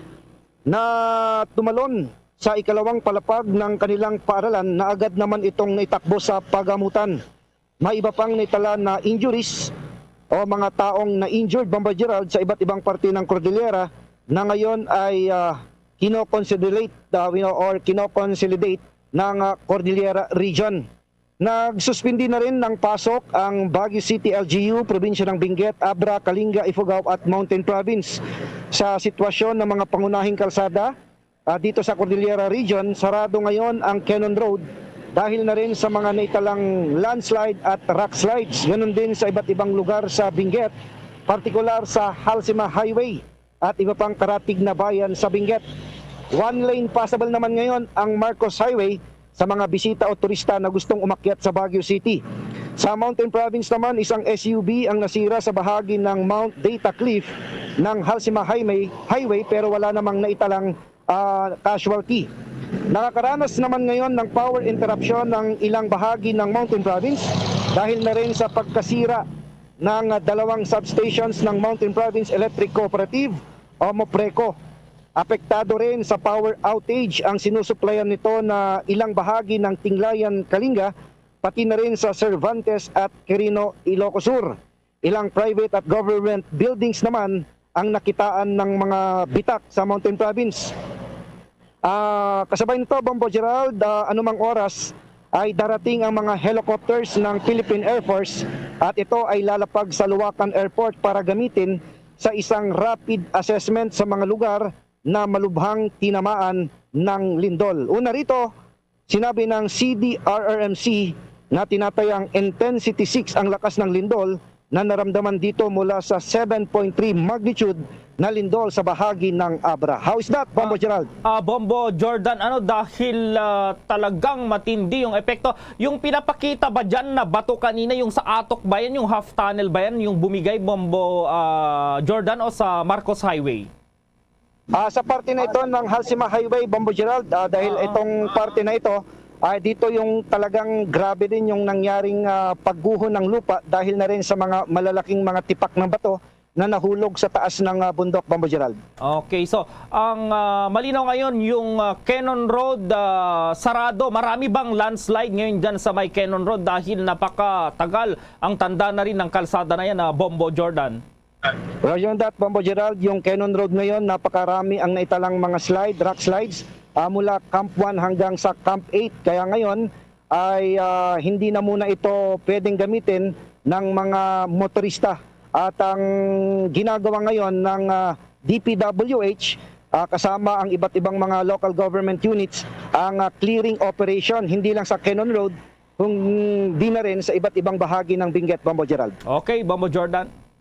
na tumalon sa ikalawang palapag ng kanilang paaralan na agad naman itong naitakbo sa pagamutan. May iba pang naitala na injuries o mga taong na-injured, Bombo Gerald, sa iba't ibang parte ng Cordillera na ngayon ay, ah, kinoconsolidate, ah, you know, or kinoconsolidate ng, ah, Cordillera Region. Nagsuspindi na rin ng pasok ang Baguio City L G U, Probinsya ng Benguet, Abra, Kalinga, Ifugao at Mountain Province. Sa sitwasyon ng mga pangunahing kalsada, ah, dito sa Cordillera Region, sarado ngayon ang Cannon Road dahil na rin sa mga naitalang landslide at rock slides, ganun din sa iba't ibang lugar sa Benguet, partikular sa Halsema Highway at iba pang karatig na bayan sa Benguet. One lane passable naman ngayon ang Marcos Highway sa mga bisita o turista na gustong umakyat sa Baguio City. Sa Mountain Province naman, isang S U V ang nasira sa bahagi ng Mount Data Cliff ng Halsema Highway, Highway, pero wala namang naitalang ah, casualty. Nakakaranas naman ngayon ng power interruption ng ilang bahagi ng Mountain Province dahil na rin sa pagkasira ng, ah, dalawang substations ng Mountain Province Electric Cooperative o MOPRECO. Apektado rin sa power outage ang sinusuplayan nito na ilang bahagi ng Tinglayan, Kalinga, pati na rin sa Cervantes at Quirino, Ilocos Sur. Ilang private at government buildings naman ang nakitaan ng mga bitak sa Mountain Province. Ah, kasabay nito, Bombo Gerald, ah, anumang oras ay darating ang mga helicopters ng Philippine Air Force at ito ay lalapag sa Luwakan Airport para gamitin sa isang rapid assessment sa mga lugar na malubhang tinamaan ng lindol. Una rito, sinabi ng C D R R M C na tinatayang Intensity six ang lakas ng lindol na naramdaman dito mula sa seven point three magnitude na lindol sa bahagi ng Abra. How is that, Bombo Ah, Gerald? Ah, Bombo Jordan, ano, dahil, ah, talagang matindi yung epekto. Yung pinapakita ba dyan na bato kanina, yung sa Atok ba yan, yung half tunnel ba yan, yung bumigay, Bombo, ah, Jordan, o sa Marcos Highway? Ah, sa parte na ito ng Halsema Highway, Bombo Gerald, ah, dahil Oo. itong parte na ito, ah, dito yung talagang grabe din yung nangyaring, ah, pagguho ng lupa dahil na rin sa mga malalaking mga tipak ng bato na nahulog sa taas ng, ah, bundok, Bombo Gerald. Okay, so ang, ah, malinaw ngayon yung, ah, Cannon Road, ah, sarado. Marami bang landslide ngayon dyan sa may Cannon Road dahil napakatagal ang tanda na rin ng kalsada na yan, ah, Bombo Jordan? Roger that, Bombo Gerald, yung Cannon Road ngayon, napakarami ang naitalang mga slide, rock slides, ah, mula Camp one hanggang sa Camp eight. Kaya ngayon ay, ah, hindi na muna ito pwedeng gamitin ng mga motorista. At ang ginagawa ngayon ng, ah, D P W H, ah, kasama ang iba't ibang mga local government units, ang, ah, clearing operation, hindi lang sa Cannon Road, kundi na rin sa iba't ibang bahagi ng Benguet, Bombo Gerald. Okay, Bombo Jordan.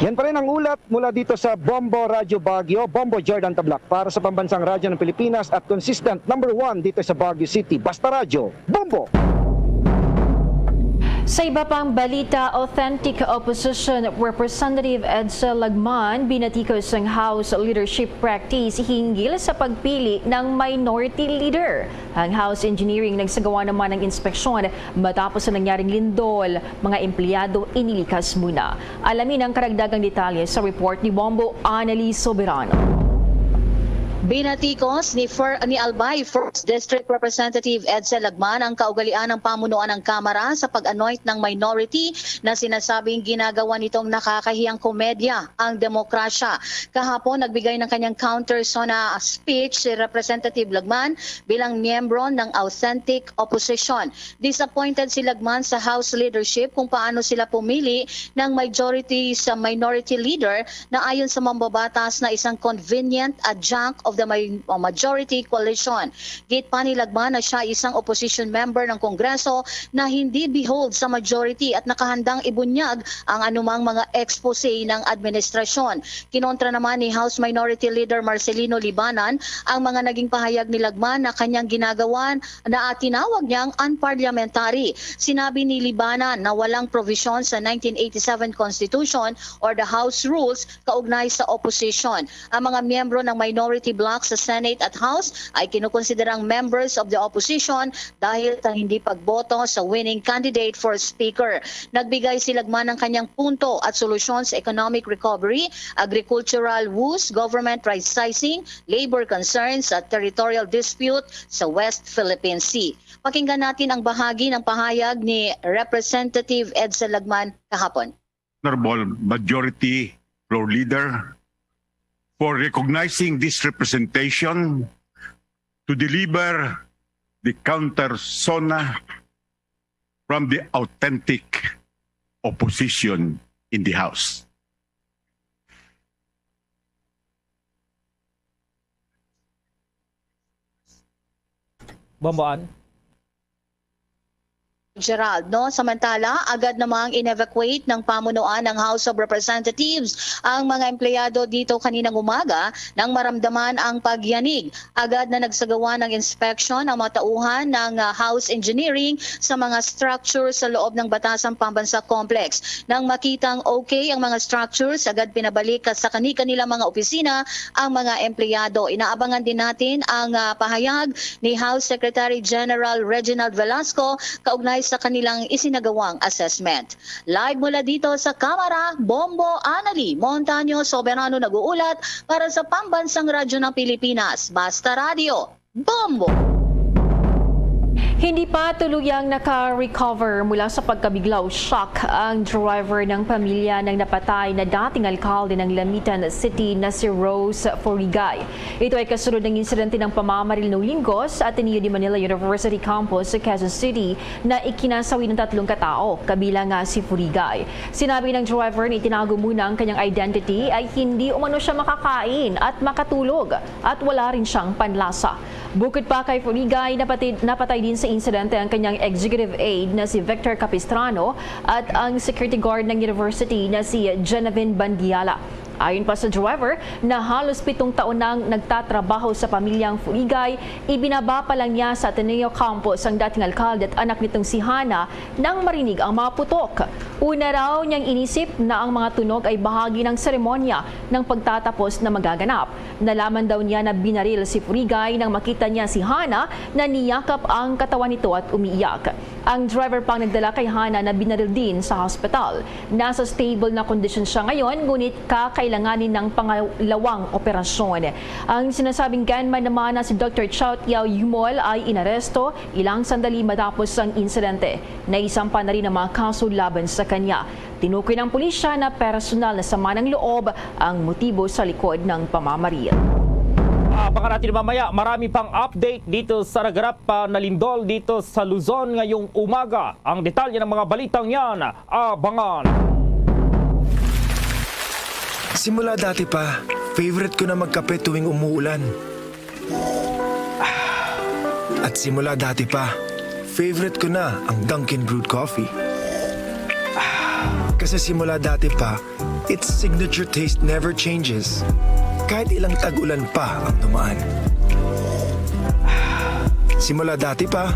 Yan pa rin ang ulat mula dito sa Bombo Radyo Baguio, Bombo Jordan Tablac, para sa Pambansang Radyo ng Pilipinas at consistent number one dito sa Baguio City. Basta Radyo, Bombo! Sa iba pang balita, Authentic Opposition Representative Edsel Lagman binatikos ang House Leadership Practice hinggil sa pagpili ng minority leader. Ang House Engineering nagsagawa naman ng inspeksyon matapos sa nangyaring lindol. Mga empleyado inilikas muna. Alamin ang karagdagang detalye sa report ni Bombo Annalise Soberano. Binatikos ni Fir-, ni Albay First District Representative Edsel Lagman ang kaugalian ng pamunuan ng Kamara sa pag-anoint ng minority na sinasabing ginagawa nitong nakakahiyang komedya ang demokrasya. Kahapon, nagbigay ng kanyang counter SONA speech si Representative Lagman bilang miyembro ng Authentic Opposition. Disappointed si Lagman sa House leadership kung paano sila pumili ng majority sa minority leader na ayon sa mambabatas na isang convenient adjunct of the mi-, uh, majority coalition. Gate pa ni Lagman na siya isang opposition member ng Kongreso na hindi behold sa majority at nakahandang ibunyag ang anumang mga expose ng administrasyon. Kinontra naman ni House Minority Leader Marcelino Libanan ang mga naging pahayag ni Lagman na kanyang ginagawan na tinawag niyang unparliamentary. Sinabi ni Libanan na walang provision sa nineteen eighty-seven Constitution or the House Rules kaugnay sa opposition. Ang mga miyembro ng minority bloc sa Senate at House ay kinukonsiderang members of the opposition dahil sa hindi pagboto sa winning candidate for speaker. Nagbigay si Lagman ng kanyang punto at solusyon sa economic recovery, agricultural woes, government right sizing, labor concerns at territorial dispute sa West Philippine Sea. Pakinggan natin ang bahagi ng pahayag ni Representative Edsel Lagman kahapon. Honorable Majority Floor Leader for recognizing this representation to deliver the counter SONA from the Authentic Opposition in the House. Bomboan? Gerald, no? Samantala, agad namang in-evacuate ng pamunuan ng House of Representatives ang mga empleyado dito kaninang umaga nang maramdaman ang pagyanig. Agad na nagsagawa ng inspection ang mga tauhan ng, ah, House Engineering sa mga structure sa loob ng Batasan Pambansa Complex. Nang makitang okay ang mga structures, agad pinabalik sa kani-kanilang mga opisina ang mga empleyado. Inaabangan din natin ang, ah, pahayag ni House Secretary General Reginald Velasco kaugnay sa kanilang isinagawang assessment. Live mula dito sa Kamara, Bombo Anali Montaño Soberano nag-uulat para sa Pambansang Radyo ng Pilipinas, Basta Radio, Bombo! Hindi pa tuluyang naka-recover mula sa pagkabigla o shock ang driver ng pamilya ng napatay na dating alkalde ng Lamitan City na si Rose Furigay. Ito ay kasunod ng insidente ng pamamaril nung Linggo sa Ateneo de Manila University Campus sa Quezon City na ikinasawi ng tatlong katao, kabilang nga si Furigay. Sinabi ng driver na itinago muna ang kanyang identity ay hindi umano siya makakain at makatulog at wala rin siyang panlasa. Bukod pa kay Furigay, napatid, napatay din sa insidente ang kanyang executive aide na si Victor Capistrano at ang security guard ng university na si Genevin Bandiala. Ayon pa sa driver, na halos pitong taon nang nagtatrabaho sa pamilyang Furigay, ibinaba pa lang niya sa Ateneo Campus ang dating alkalde at anak nitong si Hana nang marinig ang mga putok. Una raw niyang inisip na ang mga tunog ay bahagi ng seremonya ng pagtatapos na magaganap. Nalaman daw niya na binaril si Furigay nang makita niya si Hana na niyakap ang katawan nito at umiiyak. Ang driver pa ang nagdala kay Hana na binaril din sa hospital. Nasa stable na kondisyon siya ngayon, ngunit kakailanganin ng pangalawang operasyon. Ang sinasabing gunman naman na si Doctor Chow Tiao Yumol ay inaresto ilang sandali matapos ang insidente. Naisampa na rin ang mga kaso laban sa kanya. Tinukoy ng pulisya na personal na sama ng loob ang motibo sa likod ng pamamaril. Abangan natin mamaya, marami pang update dito sa naganap pa na lindol dito sa Luzon ngayong umaga. Ang detalye ng mga balitang yan, abangan. Simula dati pa, favorite ko na magkape tuwing umuulan. At simula dati pa, favorite ko na ang Dunkin Brewed Coffee. Kasi simula dati pa, its signature taste never changes. Kahit ilang tag-ulan pa ang dumaan. Simula dati pa,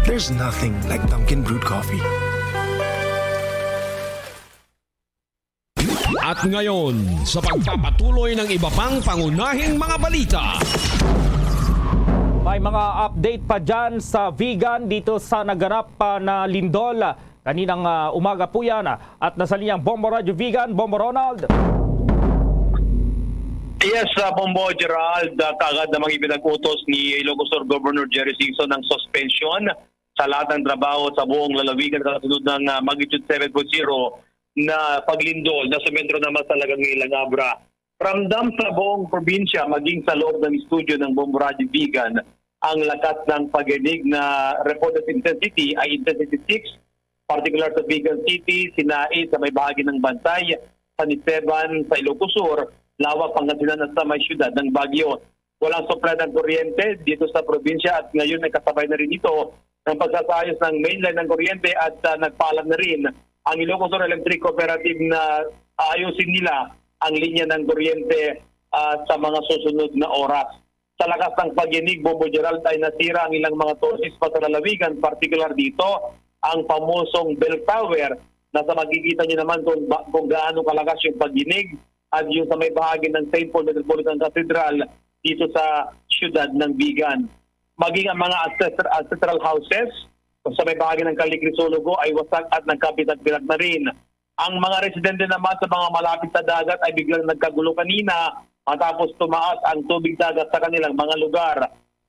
there's nothing like Dunkin Brewed Coffee. At ngayon, sa pagpapatuloy ng iba pang pangunahing mga balita. May mga update pa dyan sa Vigan dito sa naganap pa na lindol. Kaninang, ah, umaga po yan, ah, at nasa linyang Bombo Radyo Vigan, Bombo Ronald. Yes, ah, Bombo Gerald, ah, kaagad namang ipinag-utos ni Ilocos Sur Governor Jerry Singson ang suspension sa lahat ng trabaho sa buong lalawigan kasunod ng, ah, magnitude seven point zero na paglindol na sumentro naman sa Lagang Ilangabra. Ramdam sa buong probinsya, maging sa loob ng studio ng Bombo Radyo Vigan, ang lakas ng pagyanig na reported intensity ay intensity six, partikular sa Vigan City, Sinai, sa may bahagi ng Bansay, San Esteban, sa Ilocos Sur, Laoa, Pangasinan at sa may siyudad ng Baguio. Walang supply ng kuryente dito sa probinsya at ngayon ay kasabay na rin ito ng pagsasaayos ng mainline ng kuryente at, ah, nagpaalam na rin ang Ilocos Sur Electric Cooperative na aayusin nila ang linya ng kuryente, ah, sa mga susunod na oras. Sa lakas ng pagyanig, Bombo Gerald, ay nasira ang ilang mga torches pa sa lalawigan, partikular dito ang pamosong bell tower na sa makikita niyo naman kung, ba- kung gaano kalakas yung pagyanig at yung sa may bahagi ng Saint Paul Metropolitan Cathedral dito sa siyudad ng Vigan. Maging ang mga ancestral, ancestral houses sa may bahagi ng Calle Crisologo ay wasak at nagkapitak-pitak na rin. Ang mga residente naman sa mga malapit sa dagat ay biglang nagkagulo kanina matapos tumaas ang tubig dagat sa kanilang mga lugar.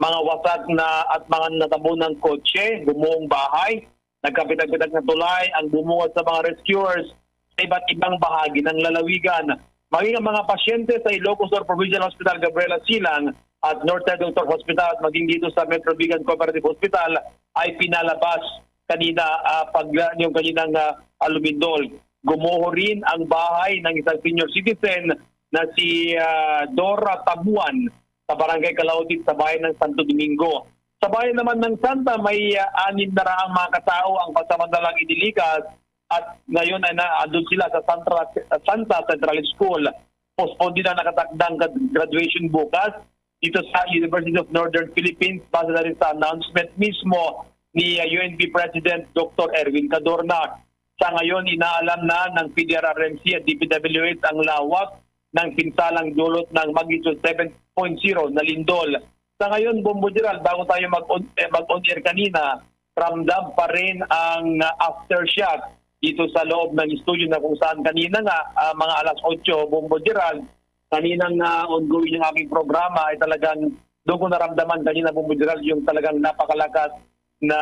Mga wasak na at mga natabunang kotse, gumuhong bahay, nagkapitag-pitag na tulay ang bumungad sa mga rescuers sa iba't ibang bahagi ng lalawigan. Maging ang mga pasyente sa Ilocos Sur Provincial Hospital Gabriela Silang at Northside Doctor Hospital at maging dito sa Metro Vigan Cooperative Hospital ay pinalabas kanina, ah, pag, yung kaninang, ah, lumindol. Gumuho rin ang bahay ng isang senior citizen na si, ah, Dora Tabuan sa Barangay Calautit sa bayan ng Santo Domingo. Sa bayan naman ng Santa, may, ah, anim na raang mga katao ang pansamantalang inilikas at ngayon ay naandun sila sa Santa, Santa Central School. Postpone din ang nakatakdang grad-, graduation bukas dito sa University of Northern Philippines base na rin sa announcement mismo ni, ah, U N P President Doctor Erwin Cadorna. Sa ngayon, inaalam na ng P D R R M C at D P W H ang lawak ng pinsalang dulot ng magnitude seven point zero na lindol. Sa ngayon, Bombo Gerald, bago tayo mag-on, eh, mag-on air kanina, ramdam pa rin ang, ah, aftershock dito sa loob ng studio na kung saan kanina nga, ah, mga alas otso, Bombo Gerald, kaninang, ah, ongoing yung aking programa ay talagang doon ko naramdaman kanina, Bombo Gerald, yung talagang napakalakas na,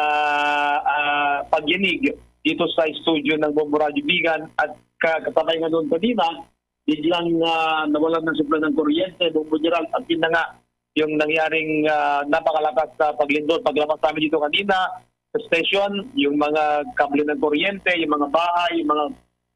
ah, pagyanig dito sa studio ng Bombo Radyo Bigan at ka-, kasabay nga doon kanina, biglang, ah, nawalan ng supply ng kuryente, Bombo Gerald, at yun na nga, yung nangyaring, ah, napakalakas na paglindol. Paglabas namin dito kanina sa station, yung mga kable ng kuryente, yung mga bahay, yung mga,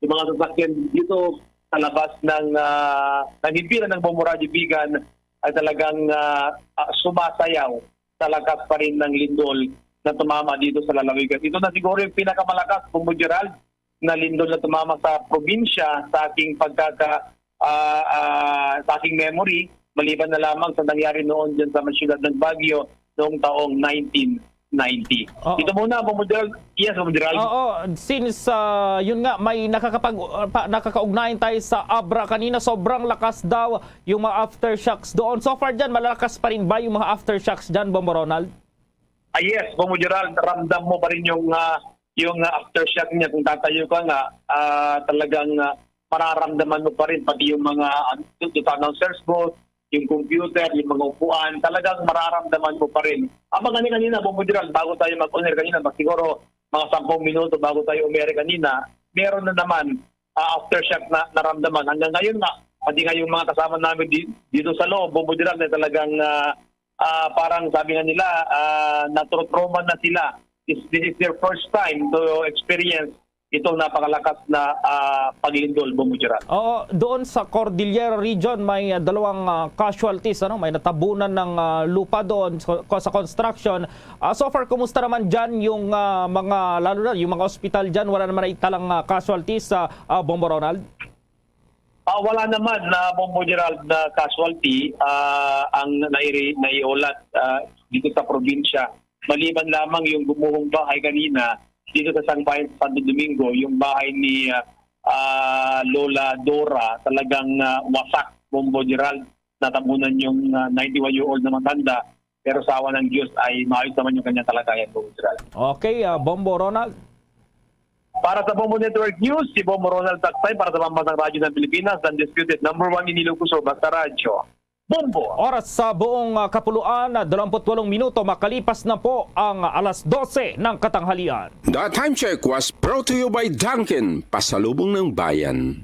yung mga sasakyan dito sa labas ng, ah, ng himpilan ng Bombo Radyo Bigan ay talagang, ah, ah, sumasayaw sa lakas pa rin ng lindol na tumama dito sa lalawigan. Ito na siguro yung pinakamalakas, Bombo Gerald, na lindol na tumama sa probinsya sa aking pagkaka-, ah, ah, sa aking memory, maliban na lamang sa nangyari noon dyan sa may siyudad ng Baguio noong taong nineteen ninety. Oo. Ito muna, Bombo Gerald. Yes, Bombo Gerald. Oo, since, ah, yun nga, may nakakapag-, ah, pa-, nakakaugnayan tayo sa Abra kanina, sobrang lakas daw yung mga aftershocks doon. So far dyan, malakas pa rin ba yung mga aftershocks dyan, Bombo Ronald? Ah, yes, Bombo Gerald, ramdam mo pa rin yung, ah, yung, ah, aftershock niya. Kung tatayo ka nga, ah, talagang, ah, mararamdaman mo pa rin, pati yung mga, ano, dito sa announcer's booth, yung computer, yung mga upuan, talagang mararamdaman mo pa rin. Ang mga kanina, Bombo Gerald, bago tayo mag-on air kanina, mas siguro mga sampung minuto bago tayo umere kanina, meron na naman, ah, aftershock na naramdaman. Hanggang ngayon nga, pati nga yung mga kasama namin di-, dito sa loob, Bombo Gerald, na talagang, ah, ah, parang sabi nga nila, ah, natrotrauma na sila. This, this is their first time to experience itong napakalakas na, ah, paglindol, Bombo Gerald. Oo, doon sa Cordillera Region, may, ah, dalawang, ah, casualties, ano, may natabunan ng, ah, lupa doon sa, sa construction. Ah, so far, kumusta naman dyan yung, ah, mga, lalo na yung mga ospital dyan? Wala naman naitalang, ah, casualties, ah, ah, Bombo Ronald? Ah, wala naman na, Bombo Gerald, na casualty, ah, ang nairi-, naiulat, ah, dito sa probinsya. Maliban lamang yung gumuhong bahay kanina dito sa Sangbayan sa Santo Domingo, yung bahay ni, ah, ah, Lola Dora, talagang, ah, wasak, Bombo Gerald, natabunan yung, ah, ninety-one-year-old na matanda, pero sa awa ng Diyos ay maayos naman yung kanyang kalagayan, Bombo Gerald. Okay, ah, Bombo Ronald. Para sa Bombo Network News, si Bombo Ronald Taksay para sa Pambansang Radyo ng Pilipinas, the undisputed number one in Ilocos Sur, basta radyo. Bombo! Oras sa buong, ah, kapuluan, ah, dalawampu't walong minuto makalipas na po ang alas dose ng katanghalian. The time check was brought to you by Dunkin, pasalubong ng bayan.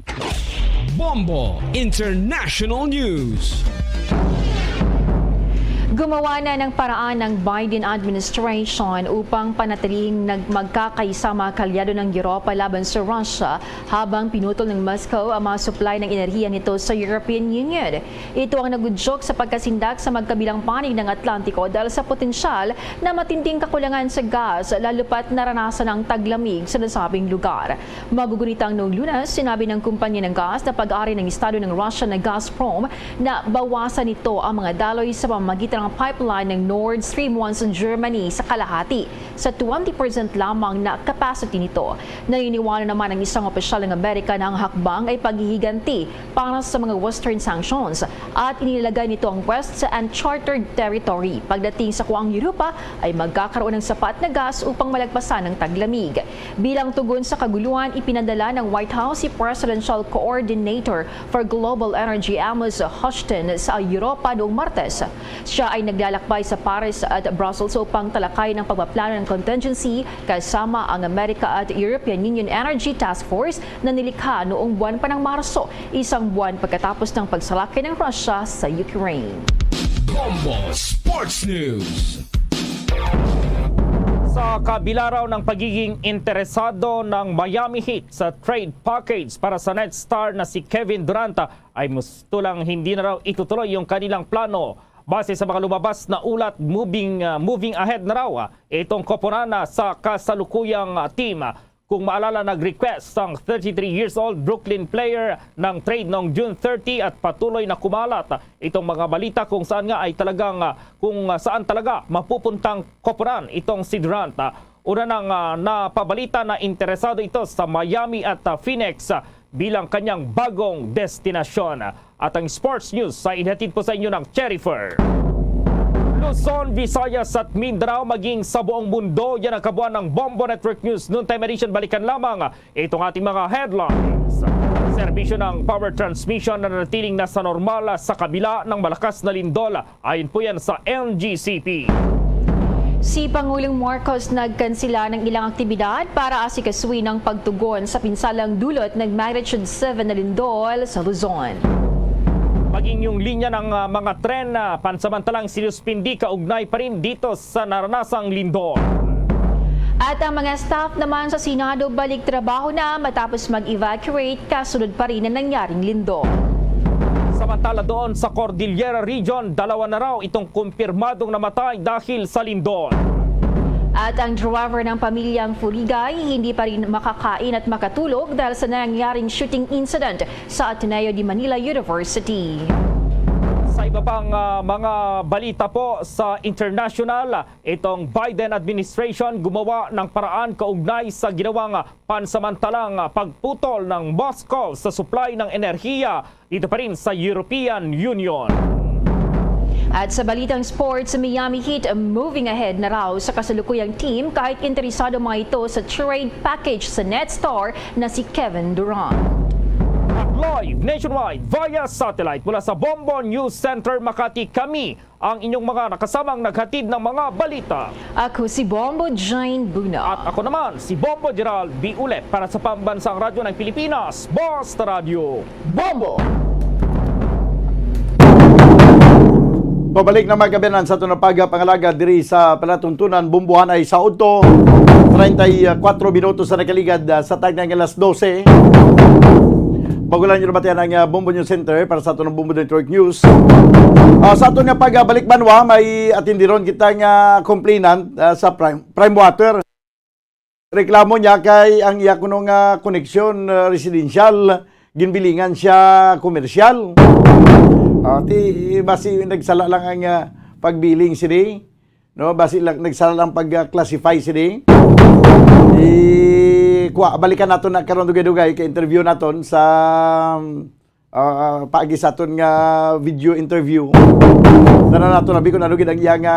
Bombo International News. Gumawa na ng paraan ang Biden administration upang panatilihing nag-, magkakaisa mga kaalyado ng Europa laban sa Russia, habang pinutol ng Moscow ang mga supply ng enerhiya nito sa European Union. Ito ang nagudyok sa pagkasindak sa magkabilang panig ng Atlantiko dahil sa potensyal na matinding kakulangan sa gas, lalo pa't naranasan ang taglamig sa nasabing lugar. Magugunit ang noong Lunes, sinabi ng kumpanya ng gas na pag-ari ng estado ng Russia na Gazprom na bawasan nito ang mga daloy sa pamamagitan ng pipeline ng Nord Stream one sa Germany sa kalahati sa twenty percent lamang na capacity nito. Naniniwala naman ang isang opisyal ng Amerika na ang hakbang ay paghihiganti para sa mga Western sanctions at inilalagay nito ang West sa uncharted territory pagdating sa kung ang Europa ay magkakaroon ng sapat na gas upang malagpasan ang taglamig. Bilang tugon sa kaguluhan, ipinadala ng White House si Presidential Coordinator for Global Energy Amos Hochstein sa Europa noong Martes. Siya ay naglalakbay sa Paris at Brussels upang talakayin ang pagpaplano ng contingency kasama ang America at European Union Energy Task Force na nilikha noong buwan pa ng Marso, isang buwan pagkatapos ng pagsalakay ng Russia sa Ukraine. Bombo Sports News. Sa kabila raw ng pagiging interesado ng Miami Heat sa trade package para sa net star na si Kevin Durant, ay musto lang hindi na raw itutuloy yung kanilang plano Base sa mga lumabas na ulat, moving, ah, moving ahead na raw, ah, itong koponan, ah, sa kasalukuyang, ah, team. Kung maalala, nag-request ang thirty-three years old Brooklyn player ng trade noong June thirty at patuloy na kumalat, ah, itong mga balita kung saan nga ay talagang, ah, kung, ah, saan talaga mapupuntang koponan itong si Durant. Ah, una nang, ah, napabalita na interesado ito sa Miami at, ah, Phoenix, ah, bilang kanyang bagong destinasyon. At ang sports news ay ihatid po sa inyo ng Cherry Fair. Luzon, Visayas at Mindanao, maging sa buong mundo, yan ang kabuuan ng Bombo Network News Noontime Edition. Balikan lamang itong ating mga headlines. Serbisyo ng power transmission na nanatiling nasa normal sa kabila ng malakas na lindol. Ayon po yan sa N G C P. Si Pangulong Marcos nagkansila ng ilang aktibidad para asikasuhin ang pagtugon sa pinsalang dulot ng magnitude seven na lindol sa Luzon. Maging yung linya ng, ah, mga tren, ah, pansamantalang sinuspindi kaugnay pa rin dito sa naranasang lindol. At ang mga staff naman sa Senado balik trabaho na matapos mag-evacuate kasunod pa rin ng nangyaring lindol. Samantala doon sa Cordillera Region, dalawa na raw itong kumpirmadong namatay dahil sa lindol. At ang driver ng pamilyang Furigay hindi pa rin makakain at makatulog dahil sa nangyaring shooting incident sa Ateneo de Manila University. Sa iba pang, ah, mga balita po sa international, itong Biden administration gumawa ng paraan kaugnay sa ginawang pansamantalang pagputol ng Moscow sa supply ng enerhiya dito pa rin sa European Union. At sa balitang sports, Miami Heat moving ahead na raw sa kasalukuyang team kahit interesado mga ito sa trade package sa Nets star na si Kevin Durant. At live nationwide via satellite mula sa Bombo News Center Makati, kami ang inyong mga nakasamang naghatid ng mga balita. Ako si Bombo Jane Buno. At ako naman, si Bombo Gerald B. Ulep para sa Pambansang Radyo ng Pilipinas, Basta Radyo. Bombo! Pabalik na, mga kaabyanan, sa aton nga pagpangalaga diri sa palatuntunan, bombohan ay sa udto, treinta y cuatro minutos sa nakaligad, ah, sa tagna nga alas dose. Bago lang nyo nabatian ang, ah, Bombo News Center para sa aton nga Bombo Network News. Ah, sa aton nga pagbalik banwa, may atindiron kita nga complainant, ah, sa Prime, Prime Water. Reklamo niya kay ang iya kuno nga koneksyon, ah, residential, ginbilingan siya komersyal. Ah, ti, basi nagsala lang ang, ah, pagbiling sini. No, basi lang nagsala lang pag, ah, classify sini. I, kuha, balikan naton na karon dugay-dugay kay interview naton sa, ah, paagi sa aton nga video interview. Tanan nato labi kung ano gid ang iya nga,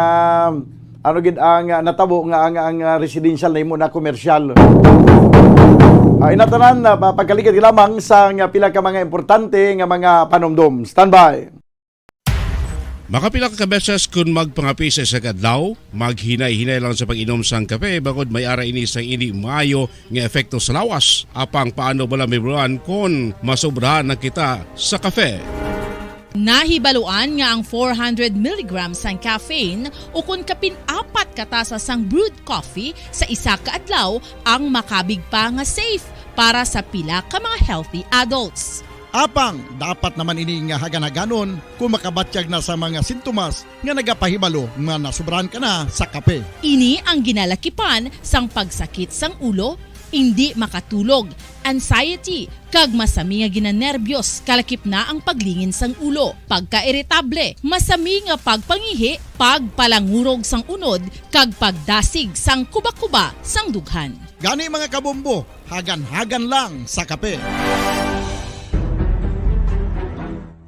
ano gid ang, ah, natabo nga ang, ang, ah, residential na imo na commercial. Ah, inatanan na pa-, pagkaligad lamang sa nga pila ka mga importante nga mga panumdom. Standby. Makapila ka beses kun magpangape sa isa ka adlaw, maghinay-hinay lang sa pag-inom sang kape bangod may ara ini sang indi maayo nga epekto sa lawas. Apang paano bala mahibaluan kon masobrahan na kita sa kape? Nahibaluan nga ang four hundred milligrams sang caffeine ukon kapin apat ka tasa sang brewed coffee sa isa ka adlaw ang makabig pa nga safe para sa pila ka mga healthy adults. Apang dapat naman ini nga hagan-haganon kung makabatyag na sa mga sintomas nga nagapahibalo nga nasobrahan ka na sa kape. Ini ang ginalakipan sang pagsakit sang ulo, indi makatulog, anxiety, kag masami nga ginanerbyos, kalakip na ang paglingin sang ulo, pagkairitable, masami nga pagpangihi, pagpalangurog sang unod, kag pagdasig sang kuba-kuba sang dughan. Gani, mga kabombo, hagan-hagan lang sa kape.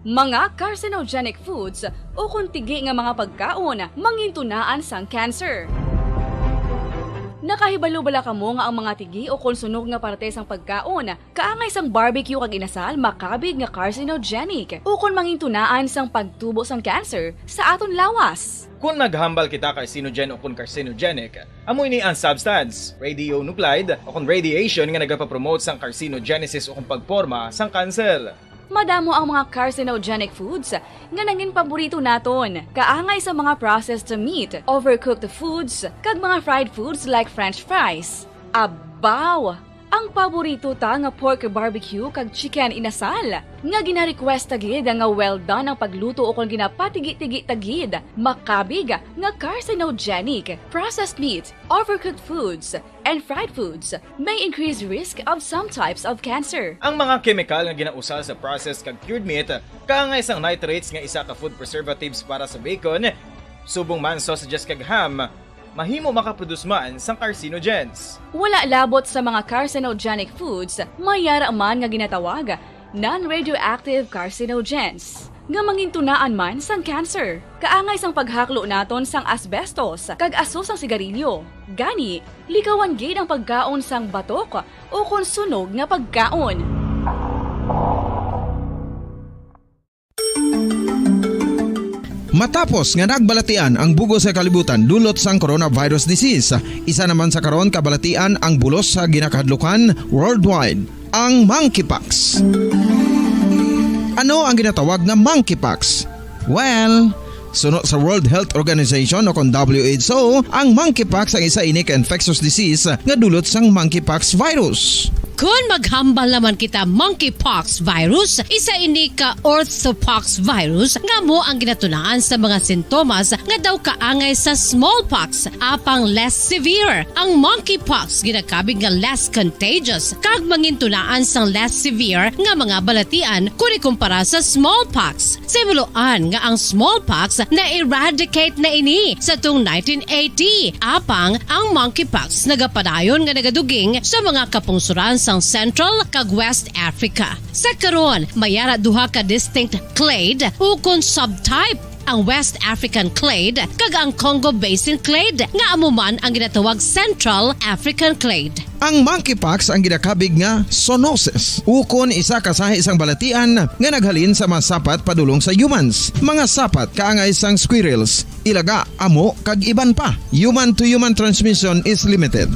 Mga carcinogenic foods ukon tigi nga mga pagkaon mangintunaan sang cancer. Nakahibalo bala kamo nga ang mga tigi ukon sunog nga parte sang pagkaon, kaangay sang barbecue kag inasal, makabig nga carcinogenic ukon mangintunaan sang pagtubo sang cancer sa aton lawas? Kon naghambal kita carcinogen ukon carcinogenic, amo ini ang substance, radionuclide ukon radiation, nga nagapapromote sang carcinogenesis ukon pagporma sang kanser. Madamo ang mga carcinogenic foods nga nangin paborito naton, kaangay sa mga processed meat, overcooked foods, kag mga fried foods like French fries. Abaw! Ang paborito ta nga pork barbecue kag chicken inasal, nga gina-request ta gid nga well done ang pagluto ukon ginapatigi-tigi ta gid, makabig nga carcinogenic. Processed meat, overcooked foods, and fried foods may increase risk of some types of cancer. Ang mga kemikal nga ginausal sa processed kag cured meat, kaangay sang nitrates nga isa ka food preservatives para sa bacon, subong man sausages kag ham, mahimo makaproduce man sang carcinogens. Wala labot sa mga carcinogenic foods, may yara man nga ginatawag non-radioactive carcinogens, nga mangintunaan man sang cancer. Kaangay sang paghaklo naton sang asbestos kag aso sang sigarilyo. Gani, likawan gid ang pagkaon sang batok ukon sunog nga pagkaon. Matapos nga nagbalatian ang bug-os nga kalibutan dulot sang coronavirus disease, isa naman sa karon kabalatian ang bulos sa ginakahadlukan worldwide, ang monkeypox. Ano ang ginatawag nga monkeypox? Well, suno sa World Health Organization o kon W H O, ang monkeypox ang isa ini ka infectious disease nga dulot sang monkeypox virus. Kon maghambal naman kita monkeypox virus, isa ini ka orthopox virus nga amo ang ginatunaan sa mga sintomas nga daw kaangay sa smallpox, apang less severe. Ang monkeypox ginakabig nga less contagious kag mangintunaan sang less severe nga mga balatian kon ikumpara sa smallpox. Sa himuloan nga ang smallpox na-eradicate na ini sa tuong nineteen eighty, apang ang monkeypox nagapadayon nga nagaduging sa mga kapungsoran sang Central kag West Africa. Sa karon, may ara duha ka distinct clade ukon subtype, ang West African clade kag ang Congo Basin clade, nga amo man ang ginatawag Central African clade. Ang monkeypox ang ginakabig nga zoonosis, ukon isa ka sahi sang balatian nga naghalin sa mga sapat padulong sa humans, mga sapat kaangay sang squirrels, ilaga, amo, kag iban pa. Human-to-human transmission is limited.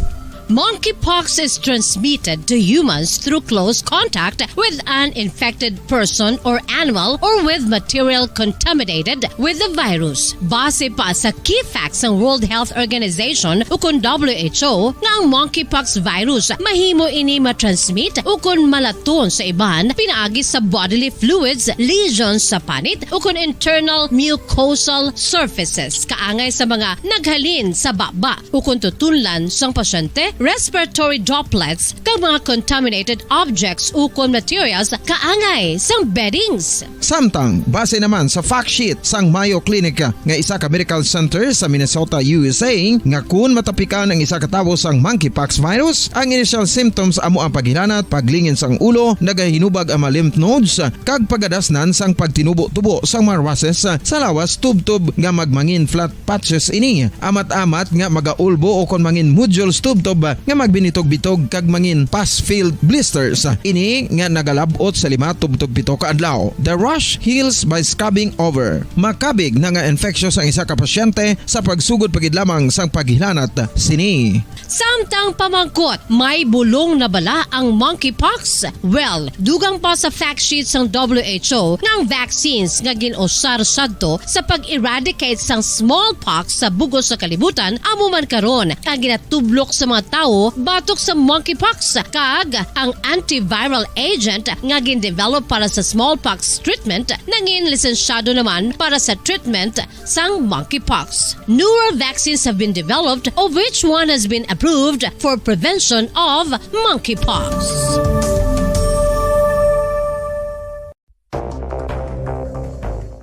Monkeypox is transmitted to humans through close contact with an infected person or animal or with material contaminated with the virus. Base pa sa key facts sang World Health Organization ukon W H O, nga ang monkeypox virus mahimo ini matransmit ukon malaton sa iban pinaagi sa bodily fluids, lesions sa panit, ukon internal mucosal surfaces, kaangay sa mga naghalin sa baba ukon tutunlan sang pasyente, respiratory droplets, kag mga contaminated objects ukon materials kaangay sang beddings. Samtang, base naman sa fact sheet sang Mayo Clinic nga isa ka medical center sa Minnesota, U S A, nga kun matapikan ang isa ka tawo sang monkeypox virus, ang initial symptoms amo ang paghilanat, paglingin sang ulo, nagahinubag ang mga lymph nodes, kag pagadasnan sang pagtinubo-tubo sang mga rushes sa lawas tubtob nga magmangin flat patches ini. Amat-amat nga magaulbo ukon mangin nodules tubtob nga magbinitog-bitog kag mangin pus-filled blisters. Ini nga nagalab-ot sa lima tubtob pito ka adlaw. The rash heals by scabbing over. Makabig na nga infectious ang isa ka pasyente sa pagsugod pa gid lamang sang paghilanat sini. Samtang pamangkot, may bulong na bala ang monkeypox? Well, dugang pa sa fact sheet sang W H O nga ang vaccines nga gin-usar sadto sa pag-eradicate sang smallpox sa bug-os nga kalibutan amo man karon ang ginatublok sa mga tawo batok sa monkeypox, kag ang antiviral agent nga gin-develop para sa smallpox treatment nangin lisensyado naman para sa treatment sang monkeypox. Newer vaccines have been developed, of which one has been approved for prevention of monkeypox.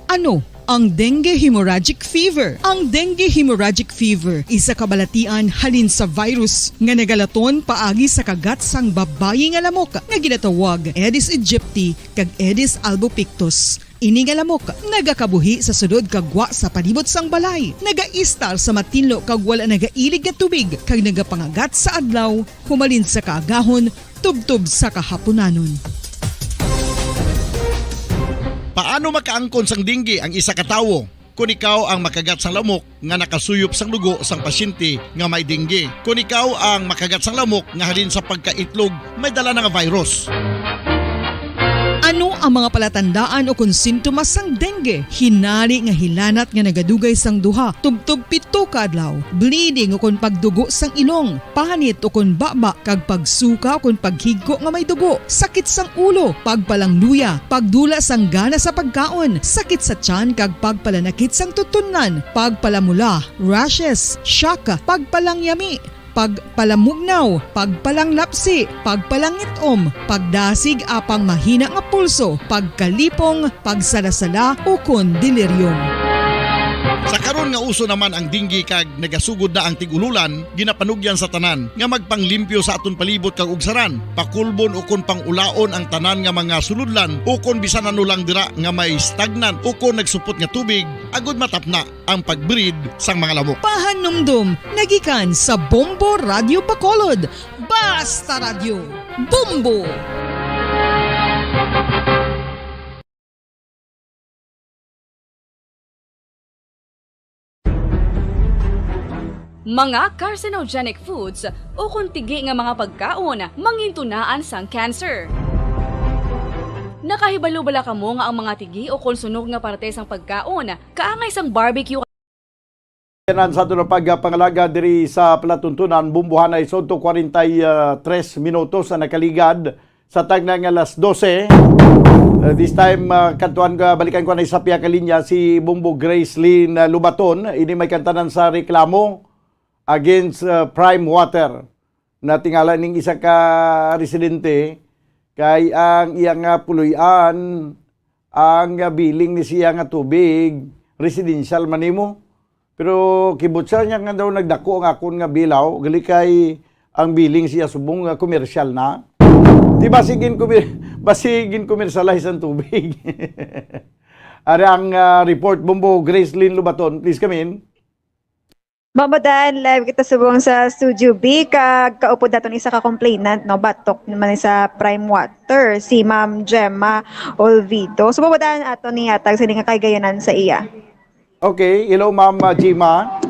Ano ang dengue hemorrhagic fever? Ang dengue hemorrhagic fever isa ka balatian halin sa virus nga nagalaton paagi sa kagat sang babayi nga lamok nga ginatawag Aedes aegypti kag Aedes albopictus. Ini nga lamok nagakabuhi sa sulod kag gwa sa palibot sang balay, nagaistar sa matinlo kag wala nagailig nga tubig, kag nagapangagat sa adlaw humalin sa kaagahon tubtob sa kahapunanon. Paano makaangkon sang dengue ang isa ka tawo? Kon ikaw ang makagat sang lamok nga nakasuyop sang dugo sang pasyente nga may dengue. Kon ikaw ang makagat sang lamok nga halin sa pagkaitlog may dala na nga virus. Ano Ang mga palatandaan ukon sintomas sang dengue, hinari nga hilanat nga nagadugay sang duha tubtob pito ka adlaw, bleeding ukon pagdugo sang ilong, panit ukon baba, kag pagsuka ukon paghigko nga may dugo, sakit sang ulo, pagpalangluya, pagdula sang gana sa pagkaon, sakit sa tiyan kag pagpalanakit sang tutunlan, pagpalamula, rashes, shock, pagpalangyami, pagpalamugnaw, pagpalanglapsi, pagpalangit-om, pagdasig apang mahina nga pulso, pagkalipong, pagsalasala, ukon delirium. Sa karon nga uso naman ang dengue kag nagasugod na ang tig-ululan, ginapanugyan sa tanan nga magpanglimpyo sa aton palibot kag ugsaran, pakulbon ukon pangulaon ang tanan nga mga sulodlan ukon bisan ano lang dira nga may stagnant ukon nagsupot nga tubig, agud matapna ang pag-breed sang mga lamok. Pahanumdom nga gikan sa Bombo Radyo Bacolod. Basta Radyo, Bombo! Mga carcinogenic foods ukon tigi nga mga pagkaon mangintunaan sang cancer. Nakahibalo bala kamo nga ang mga tigi ukon sunog nga parte sang pagkaon kaangay sang barbecue? Yan ang sa aton nga pagpangalaga diri sa palatuntunan, Bombohanay, sa otso kwarenta y tres minutos ang nakaligad sa tagna nga alas dose. Uh, this time, uh, kantuan ka, balikan ko na isa piya ka linya, si Bombo Grace Lynn, uh, Lubaton. Ini may kantanan sa reklamo against, uh, Prime Water. Natingala ning isa ka residente kay ang iya nga puloy-an, ang billing ni siya nga tubig, residential man nimo. Pero kibutsa niya nga daw nagdako ang akon nga bilaw, gali kay ang billing siya subong nga commercial na. Di ba, sige, commer-, ba, sige, commercialize ang tubig. Ari ang, ah, report, Bombo Grace Lynn Lubaton. Please come in. Ma'am Odan, live kita subong sa Studio B, kag kaupod naton isa ka complainant, no, batok naman sa Prime Water, si Ma'am Gemma Olvido. So, Ma'am Odan, ato ni hatag sini nga kahigayonan sa iya. Okay, hello, Ma'am, uh, Gemma.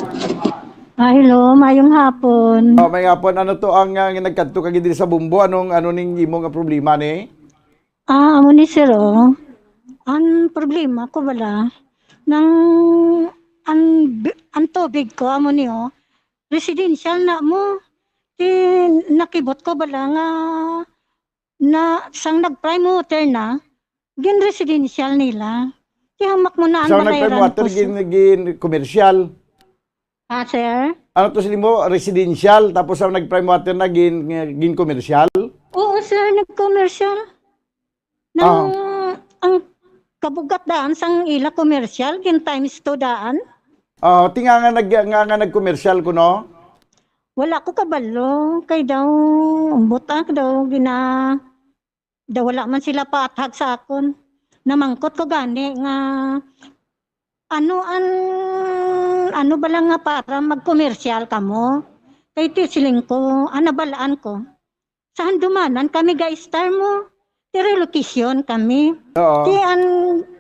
Ah, hello, mayong hapon. Oh, may hapon. Ano to ang, uh, nagkadto ka diri sa Bombo? Anong, ano ning imo nga problema ni? Ah, amo ni sir, oh. Ang problema ko bala, nang ang bi-, ang tubig ko, amo ni, oh, residential na mo. Ti nakibot ko bala nga na sang nag-prime water na, gin residential nila. Ti hamak mo na ang Sang nag-prime balayaran water, ko, sir. Gin, gin commercial. Ah, sir? Ano to sila mo? Residential, tapos ang nag-prime water na gin, gin commercial? Oo, sir, nag-commercial. Nang Ah. ang kabugat daan sang ila commercial, gin times two daan. Ah, ti nga nga nag-, nga, nga nag-commercial ko, no? Wala ko kabalo, kay daw, butak daw, gina-, daw wala man sila paathag sa akon. Namangkot ko gani nga, ano an, ano bala nga para mag-commercial kamo? Kay ti siling ko, ah, nabalaan ko. Sa Handumanan kami ga-estar mo. Ti relocation kami. Oo. Ti an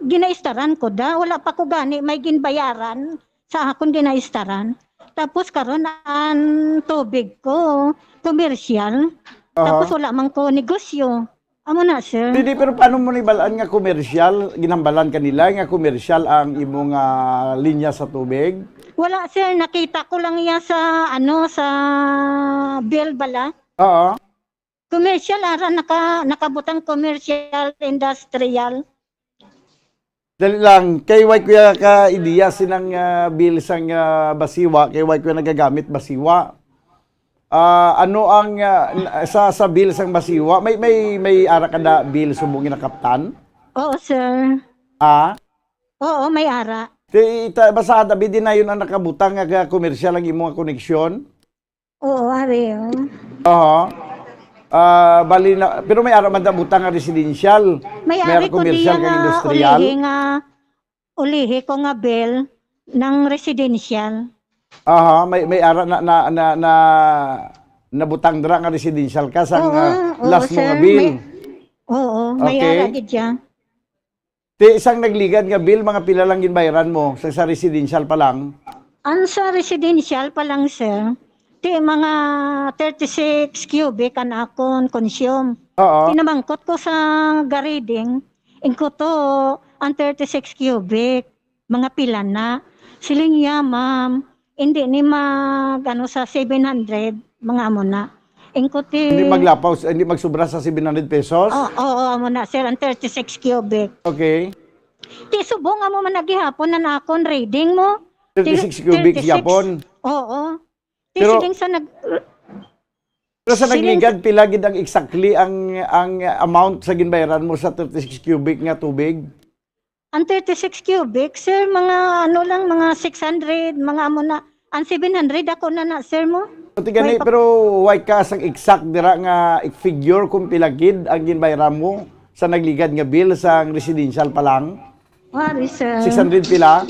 ginaestaran ko da, wala pa ko gani may ginbayaran sa akon ginaestaran. Tapos karon an tubig ko, commercial. Aha. Tapos wala man ko negosyo. Amo na, sir. Dili, pero paano mo nibal-an nga commercial? Ginhambalan ka nila nga commercial ang imo nga linya sa tubig? Wala, sir. Nakita ko lang iya sa, ano, sa bill bala. Oo. Commercial, ara, naka-, nakabutang commercial, industrial. Dali lang, kay way kuya ka ideya sinang, ah, bill sang, ah, basiwa, kay way kuya nagagamit basiwa. Ah, ano ang, ah, n-, sa, sa bill sang basiwa, may, may, may ara ka na bill subong ginakaptan? Oo, sir. Ah? Oo, may ara. Ti, ita, basta tabi din na yun ang nakabutang nga komersyal ang imong koneksyon? Oo, ari, oh. Aha. Ah, bali na, pero may ara man da butang nga residential. May May ara ari ko komersyal diya kag nga industrial? Ulihi nga, ulihi ko nga bill ng residential. Aha, may, may ara na, na, na, na, nabutang dira nga residential ka sa Oo, nga oo, last mo nga sir. Bill. May, oo, may Okay. Ara gid siya. Ti, sang nagligad nga bill, mga pila lang ginbayaran mo sa, sa residential pa lang? Ang sa residential pa lang, sir, ti mga thirty-six cubic ang akon consume. Oo. Tinamangkot ko sa ga-reading, Ingko to, ang thirty-six cubic, mga pila na. Siling niya, ma'am, hindi ni mag, ano, sa seven hundred, mga amo na. Ingko ti Hindi maglapaw, hindi magsubra sa seven hundred pesos? Oo, oo, amo na, sir, ang thirty-six cubic. Okay. Ti subong amo man na gihapon ang akon reading mo. Thirty-six Ti-, cubic thirty-six. Yapon? Oo. Ti Pero siling sa nag-, Pero sa siling nagligad, pila gid ang exactly ang, ang amount sa ginbayaran mo sa thirty-six cubic nga tubig? Ang thirty-six cubic, sir, mga ano lang, mga six hundred, mga amo na. Ang seven hundred ako na na, sir, mo. Pati gani, May pa- pero why ka sang exact dira nga figure kung pila gid ang ginbayaran mo sa nagligad nga bill sa residential pa lang? Wari, sir. Six hundred pila?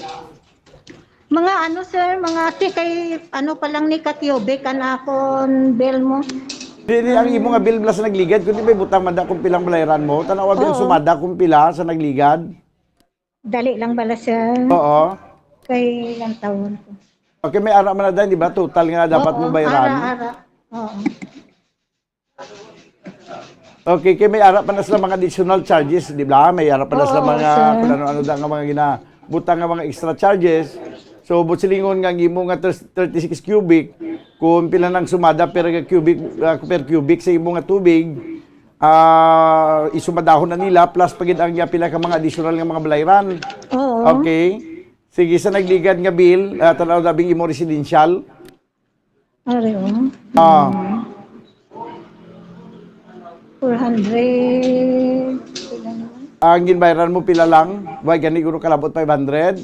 Mga ano, sir, mga ti-, kay ano pa lang ni ka cubic ang akon bill mo. Di, di, ang imo nga bill bala sa nagligad, kundi may butang man da kung pilang balayran mo. Tanawa bill Oo. Sumada kung pila sa nagligad. Dali lang bala, sir. Oo. Kay ang tawon ko. Okay, may ara man na dahil, di ba? Total nga dapat Oo, mo bayaran. Ara, ara. Oo. Okay, kay may ara pa na sila mga additional charges, di ba? May ara pa na sila Oo, mga sir. Kung ano-ano da nga mga ginabutang nga mga extra charges. So, but silingon nga ang imo nga thirty-six cubic, kung pila nang sumada per cubic, ah, per cubic sa imo nga tubig, ah, isumadahon na nila, plus pa gid ang pila ka mga additional nga mga balayran. Oo. Okay. Sige, sa nagligad nga bill, ah, tanaw labing imo residential. Ari, oh. Ah. Four hundred. Ang ginbayaran mo pila lang? Why gani guro kalabot five hundred?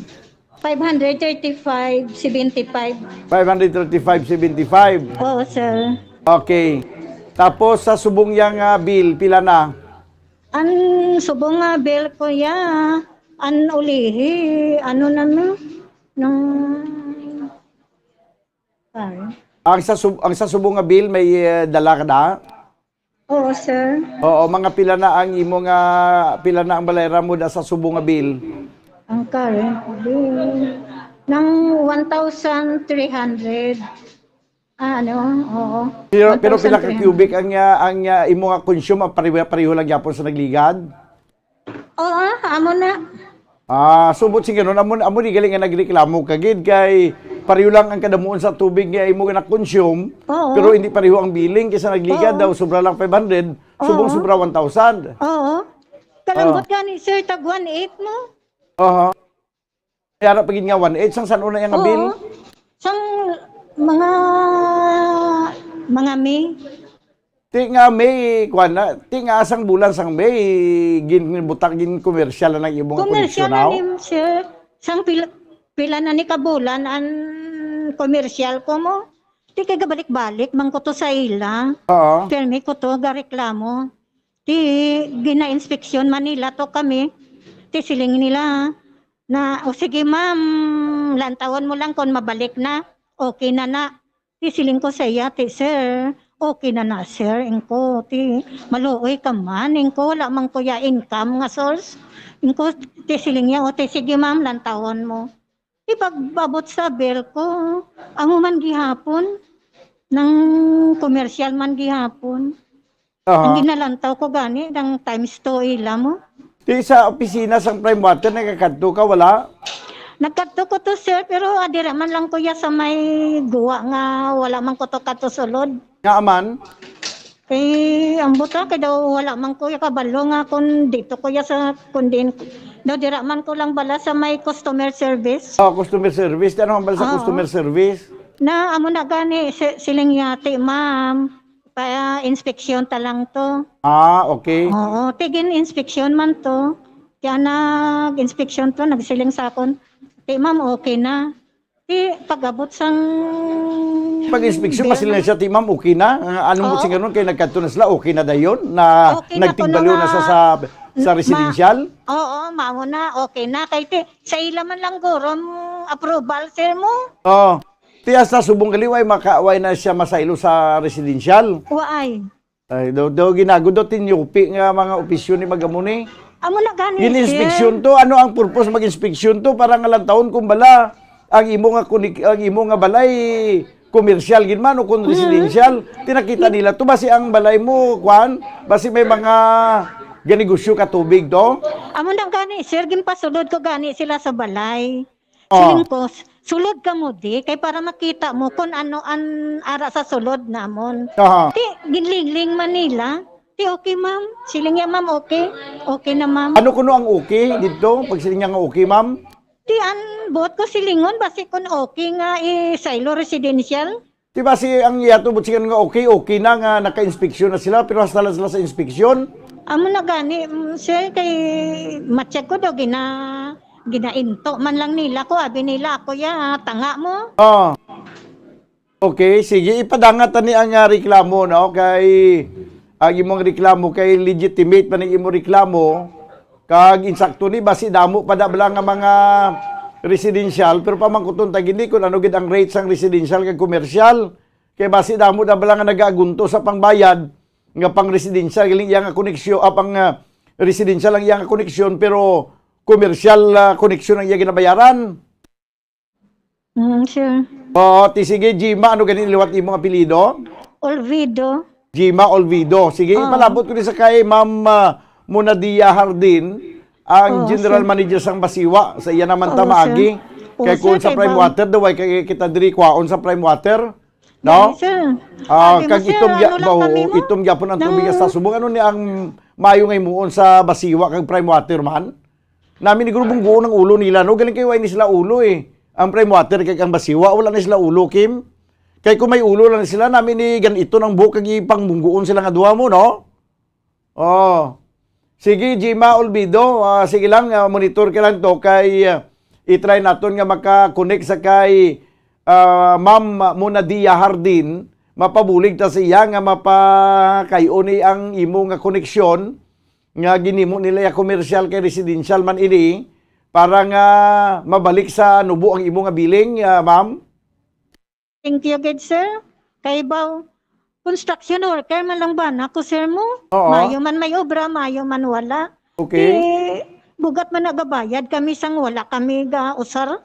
Five hundred thirty-five seventy-five. Five hundred thirty-five seventy-five. Oo, sir. Okay. Tapos sa subong yang, ah, bill, pila na? Ang subong nga bill, kuya, ang ulihi, ano na, no? Nung Ay. Ang sa sub-, ang sa subong nga bill may, eh, dala ka na? Oo, sir. Oo, mga pila na ang imo nga, pila na ang balayran mo da sa subong nga bill? Ang current bill, nang one thousand three hundred. Ah, ano? Oo. Pero, pero pila ka one thousand three hundred. Cubic ang, ah, ang, ah, imo nga consume, ang pareho, pareho lang gyapon sa nagligad? Oo, amo na. Ah, subot sing ganun, amo, amo ni galing nga nagreklamo ka gid kay pareho lang ang kadamuon sa tubig nga imo na-consume, Oo. pero hindi pareho ang billing kaysa nagligad Oo. daw, sobra lang five hundred, subong Oo. sobra one thousand. Oo. Kalambot Oo. gani, sir, tag one eight mo. Aha. May ara pa gid nga one eight, sang san-o na iya nga Oo. bill? Sang mga, mga May. Ti nga May, kuwan na, ti nga sang bulan sang May, ginbutak, gin-commercial na ang imo nga Commercial koneksyon, na aw? Ni, sir. Sang pila, pila na ni ka bulan ang commercial ko mo? Ti kay gabalik-balik man ko to sa ila. Oo. Pirmi ko to, gareklamo. Ti gina-inspeksyon man nila to kami. Ti siling nila na, "O sige, ma'am, lantawon mo lang kon mabalik na. Okay na na." Ti siling ko sa iya, "Ti, sir, okay na na, sir." Ingko, ti, "Maluoy ka man." Ingko, "Wala man ko ya income nga source." Ingko, ti siling niya, "O, ti, sige, ma'am, lantawon mo." Ti pag-abot sa bill ko, amo man gihapon, nang commercial man gihapon. Aha. Ang ginalantaw ko gani, nang times two ila mo. Ti sa opisina sang Prime Water, nagkakadto ka, wala? Nagkadto ko to, sir, pero, ah, dira man lang ko ya sa may guwa nga wala man ko to kadto sulod. Nga aman? Eh, ang buta kay daw wala man ko ya kabalo nga kung dito ko ya sa, kung din, daw dira man ko lang bala sa may customer service. Oh, customer service. Ano ang bala sa Oo. customer service? Na, amo na gani, si-, siling yati, ma'am. Pa-inspeksyon ta lang to. Ah, okay. Oo, tigin inspeksyon man to. Kaya nag-inspeksyon to, nagsiling sa akon, "Ti, ma'am, okay na." Ti, pag-abot sang Pag-inspeksyon, bill masiling na siya, "Ti, ma'am, okay na." Ah, ano mo Oo. Sigaron kay nagkadto na sila, okay na dayon? Na Okay na kuno nagtigbaliw na nga sa, sa, sa ma-, residential? Oo, mao na, okay na. Kay ti, sa ila man lang guro ang approval, sir mo. Oh. Ti, hasta subong gali, way maka-, way na siya masaylo sa residential. Waay. Ay, daw, daw ginago daw tinyupi nga mga opisyo ni magamuni. Amo na gani, sir. Gin-inspeksyon to. Ano ang purpose mag-inspeksyon to? Para nga lang taon kung bala ang imo nga kunik-, ang imo nga balay komersyal gid man o kung Mm. residential. Tinakita nila to. Basi ang balay mo, kwan, basi may mga Ganegosyo ka tubig to? Amo na gani, sir, ginpasulod ko gani sila sa balay. Oh. Siling ko, "Sulod ka mo di, kay para makita mo kung ano an ara sa sulod namon." Aha. Ti, ginlingling man nila. Ti, "Okay, ma'am." Siling niya, "Ma'am, okay." Okay na, ma'am. Ano kuno ang okay dito? Pag siling niya nga okay, ma'am? Ti, ang buot ko silingon, basi kung okay nga, eh, Silo Residential. Di ba si ang iya tubod siya nga okay, okay na nga naka-inspeksyon na sila, pero hasta lang sila sa inspeksyon? Amo na gani, mm, sir, kay ma-check ko daw, gina-, ginainto man lang nila ko, abi nila, "Ako ya, tanga mo." Oh. Okay, sige, ipadangat ani ang, ah, reklamo, no? Kay ang imong reklamo kay legitimate pa ning imong reklamo. Kag insakto ni, basi damo pa da bala nga mga residential, pero pamangkuton ta gini kung ano gid ang rate sang residential kag commercial. Kay basi damo da bala nga nagaagunto sa pangbayad nga pang residential, galing iya nga koneksyon, ah, pang, ah, residential ang iya nga koneksyon, pero commercial, ah, koneksyon ang iya ginabayaran. Mm, sir. Oo, ti sige, Jima, ano gani liwat imong apelyido? Olvido. Jima Olvido. Sige, Oo. ipalabot ko ni sa kay Ma'am, ah, Munadia Hardin, ang Oo, General sir. Manager sang Basiwa. Sa iya naman ta Oo, maagi. sir. Oo, Kay kung sir, sa kay Prime Ma'am. Water, daw ay kay kita diri kwaon sa Prime Water, no? Yes, sir. Ah, Abi mo, kag sir, itom gya-, ano lang bao, kami mo? itom gyapon ang tubig Nang sa subong. Ano ni ang maayo nga himuon sa Basiwa kag Prime Water man? Nami ni guro bungguon ang ulo nila, no? Galing kayo, ay ni sila ulo, eh. Ang Prime Water kag ang Basiwa, wala na sila ulo, Kim. Kay kung may ulo lang sila, nami ni gan ito ng buhok kag ipangbungguon sila nga duha mo, no? Oh. Sige, Jima Olvido, ah, sige lang, ah, monitor ka lang to kay, ah, i-try naton nga maka-connect sa kay, ah, Ma'am Munadia Hardin, mapabulig ta sa iya nga mapakay-o ni ang imo nga koneksyon nga ginimo nila ya commercial kay residential man ini para nga mabalik sa nubo ang imo nga billing, ah, ma'am? Thank you gid, sir. Kay baw, construction worker man lang ba na ko, sir, mo? Oo. Mayo man may obra, mayo man wala. Okay. Di, bugat man nagabayad kami sang wala kami ga usar.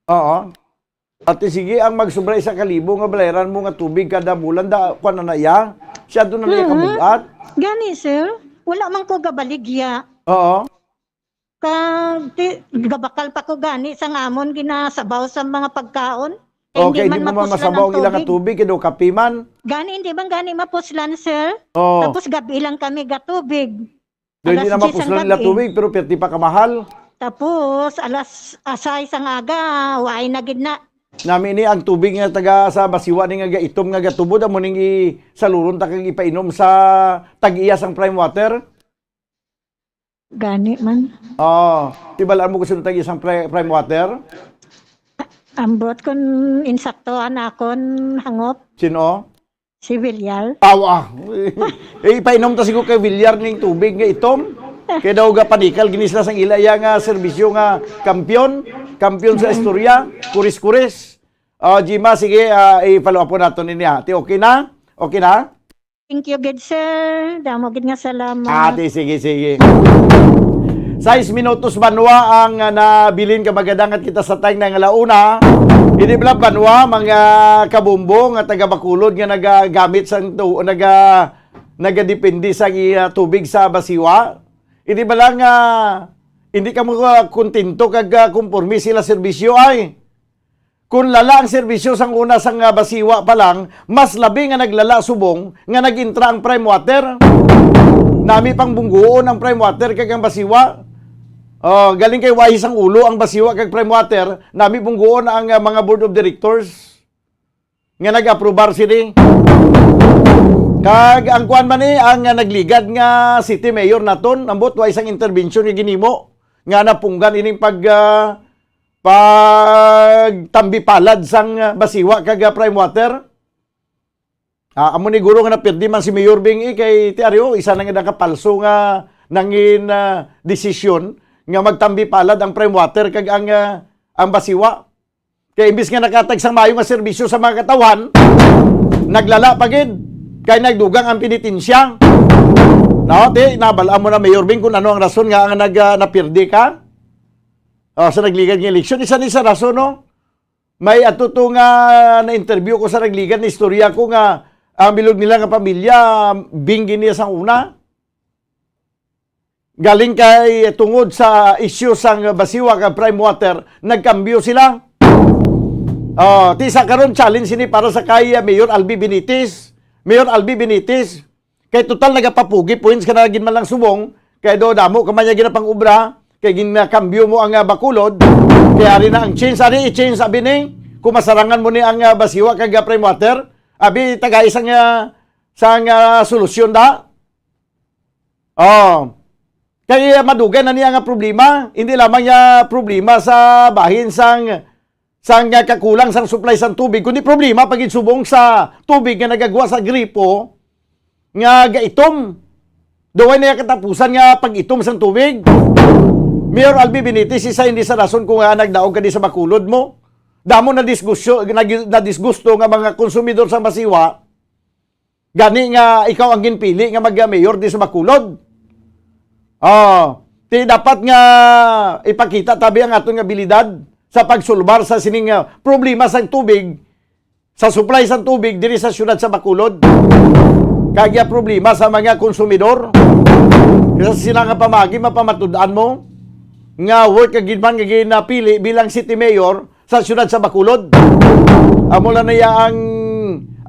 Oo. Ate, sige, ang magsubra isa ka libo nga bayaran mo nga tubig kada bulan, da, kuwan na na iya? Siya doon na niya Mm-mm. kabugat? Gani, sir. Wala man ko gabaligya. Oo. Kag ti-, gabakal pa ko gani sang amon ginasabaw sa mga pagkaon. Kay Okay, hindi di man mo man mapusulan masabaw ang ang ila nga tubig. tubig, kay daw kape man. Gani, hindi man gani mapuslan, sir. Oo. Tapos gabi lang kami gatubig. Daw hindi Alas na diyes ang mapuslan nila gabi. tubig, pero perti pa kamahal. Tapos, alas asay sang aga, waay na gid na. Nami ni ang tubig nga taga sa Basiwa ni nga gaitom nga gatubod, amo ning i-, saluron ta kag ipainom sa tag-iya sang Prime Water. Gani man. Oh, tibalaan mo kung sino tag-iya sang Pri-, Prime Water? Ambot kun insakto an akon hangop. Sino? Si Villar. Awa. Eh, ipainom ta siguro kay Villar ning tubig nga itom. Kay daw gapanikal gini sila sang ila iya nga serbisyo nga kampiyon, kampiyon sa Mm. istorya, kuris-kuris. Ah, Jima, sige, ah, i-follow up po nato ninyo, ha. Ti, okay na? Okay na? Thank you gid, sir. Damo gid nga salamat. Ate, sige, sige. Sais minutos banwa ang, ah, nabilin ka magadangat kita sa time na nga launa. Ini bala banwa, mga kabumbo nga taga Bacolod nga nagagamit sang tu-, naga, nagadepende sa iya tubig sa Basiwa. Ini bala nga hindi ka mo kontento kag, ah, konporme sila serbisyo ay. Kung lala ang serbisyo sang una sang, ah, Basiwa pa lang, mas labi nga naglala subong nga nag-intra ang Prime Water. Nami pang bungguon ang Prime Water kag ang Basiwa. Oh, galing kay wahi sang ulo ang Basiwa kag Prime Water, nami bungguon ang, ah, mga board of directors nga nag-aprobar sini. Kag ang kuan man ni, ang, ah, nagligad nga city mayor naton, ambot wa isang intervention nga ginimo nga napunggan ining pag, ah, pagtambi palad sang, ah, Basiwa kag, ah, Prime Water. Ah, amo ni guro nga napirdi man si Mayor Bing, eh, kay ti ari, oh, isa na nga nakapalso nga nangin, ah, desisyon nga magtambi palad ang Prime Water kag ang, ah, ang Basiwa. Kay imbis nga nakatag sang maayo nga serbisyo sa mga katawhan, naglala pa gid kay nagdugang ang penitensya. No, ti, nabal-an mo na, Mayor Bing, kung ano ang rason nga ang nag, ah, napirdi ka? Oh, sa nagligad nga eleksyon, isa ni sa rason, no? May ato to nga na-interview ko sa nagligad, na istorya ko nga ang bilog nila nga pamilya, Bing gid niya sang una. galing kay tungod sa issue sang Basiwa kag Prime Water, nagkambyo sila. Oh, ti sa karon challenge ini para sa kay, ah, Mayor Albi Benitez. Mayor Albi Benitez, kay total nagapapugi points ka na gid man lang subong, kay do damo ka man niya ginapang-obra, kay ginakambyo mo ang, ah, Bacolod, kay ari na ang change, ari i-change abi ni, kung masarangan mo ni ang, ah, Basiwa kag, ah, Prime Water, abi tagai sang, ah, sang, ah, solusyon da. Oh. Kay, ah, madugay na niya nga problema, hindi lamang niya problema sa bahin sang, sang, ah, kakulang sang supply sang tubig, kundi problema pa gid subong sa tubig nga nagagwa sa gripo nga gaitom. Daw way na iya katapusan nga pag-itom sang tubig. Mayor Albi Benitez, isa ini sa rason kung nga nagdaog ka di sa Bacolod mo. Damo na disgusyo, nag-, na disgusto nga mga konsumidor sa Basiwa. Gani nga ikaw ang ginpili nga mag-mayor di sa Bacolod. Oh, ti dapat nga ipakita tabi ang aton nga abilidad sa pagsulbar sa sining, ah, problema sang tubig, sa supply sang tubig diri sa siyudad sa Bacolod. Kag iya problema sa mga konsumidor. Kay sa sila nga pamagi, mapamatud-an mo nga worth ka gid man nga ginapili bilang city mayor sa siyudad sa Bacolod. Amo lang na iya ang,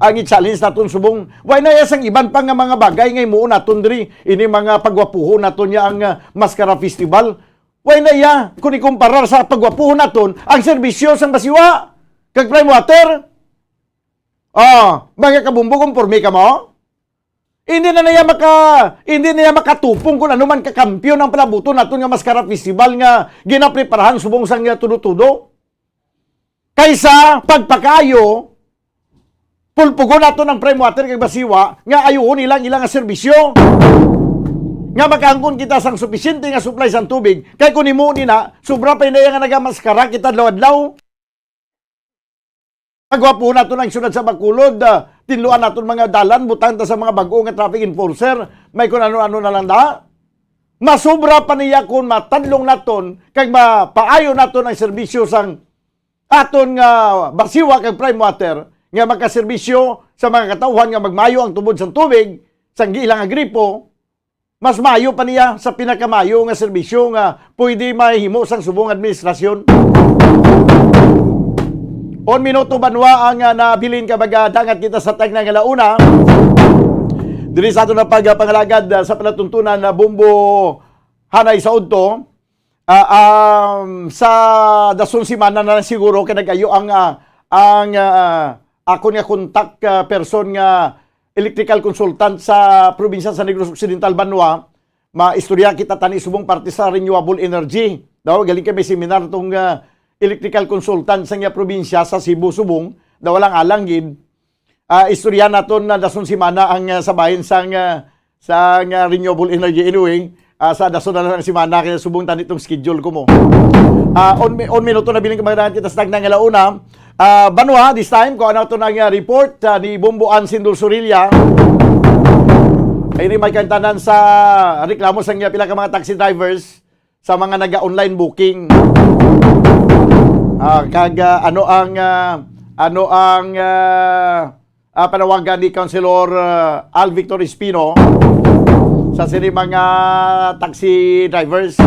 ang i-challenge naton subong. Way na iya sang iban pa nga mga bagay nga himuon naton diri. Ini mga pagwapuhon naton niya ang, ah, Mascara Festival. Way na iya kung ikumparar sa pagwapuhon naton ang serbisyo sang Basiwa kag Prime Water. Ah, mga kabumbo, konforme ka mo? Hindi na niya maka, hindi niya makatupong kung ano man kakampiyon ang palabuton naton nga Mascara Festival nga ginapreparahan subong sang iya tudo-tudo. Kaysa pagpakaayo, pulpugon naton ang Prime Water kag Basiwa nga ayuhon nila ang ilang serbisyo. Nga makaangkon kita sang supisyente nga supply sang tubig. Kay kung himuon nina, sobra pa ina nga nagamaskara kita adlaw-adlaw. Pagwapuhon naton ang siyudad sa Bacolod, ah, tinluan naton mga dalan, butang ta sa mga bag-o nga traffic enforcer, may kun ano-ano na lang da. Masobra pa niya kung matadlong naton kag mapaayo naton ang serbisyo sang aton nga Basiwa kag Prime Water nga makaserbisyo sa mga katawhan nga magmayo ang tubod sang tubig sang ilang nga gripo. Mas maayo pa niya sa pinakamayo nga serbisyo nga pwede mahimo sang subong administrasyon. On minuto, banwa, ang, ah, nabilin ka, magadangat kita sa tagna nga launa. Diri sa aton na pagpangalagad, ah, sa palatuntunan na Bombo Hanay sa Udto. Ah, um, sa dason semana na lang siguro kay nag-ayo ang, ah, ang, ah, akon nga contact, ah, person nga electrical consultant sa probinsya sa Negros Occidental, banwa. Maistorya kita tani subong parte sa renewable energy. Daw galing kay may seminar tong, ah, electrical consultant sa niya probinsya sa Cebu subong. Daw alang-alang gid. Ah, istorya naton na dason semana ang, ah, sa bahin sang, ah, sang, ah, renewable energy. Anyway, ah, sa dason na lang semana kay subong tani tong schedule ko mo. Ah, on, on minuto na bilang kamagdahan kita sa tagna nga launa. Ah, banwa, this time, kung ano to na nga report, ah, ni Bombo Ansin Dulsurilla. Ay ni may kantanan sa reklamo sa niya pila ka mga taxi drivers sa mga naga-online booking. Ah, kag, ah, ano ang, ah, ano ang, ah, ah, panawagan ni Councilor, ah, Al Victor Espino sa sini mga taxi drivers?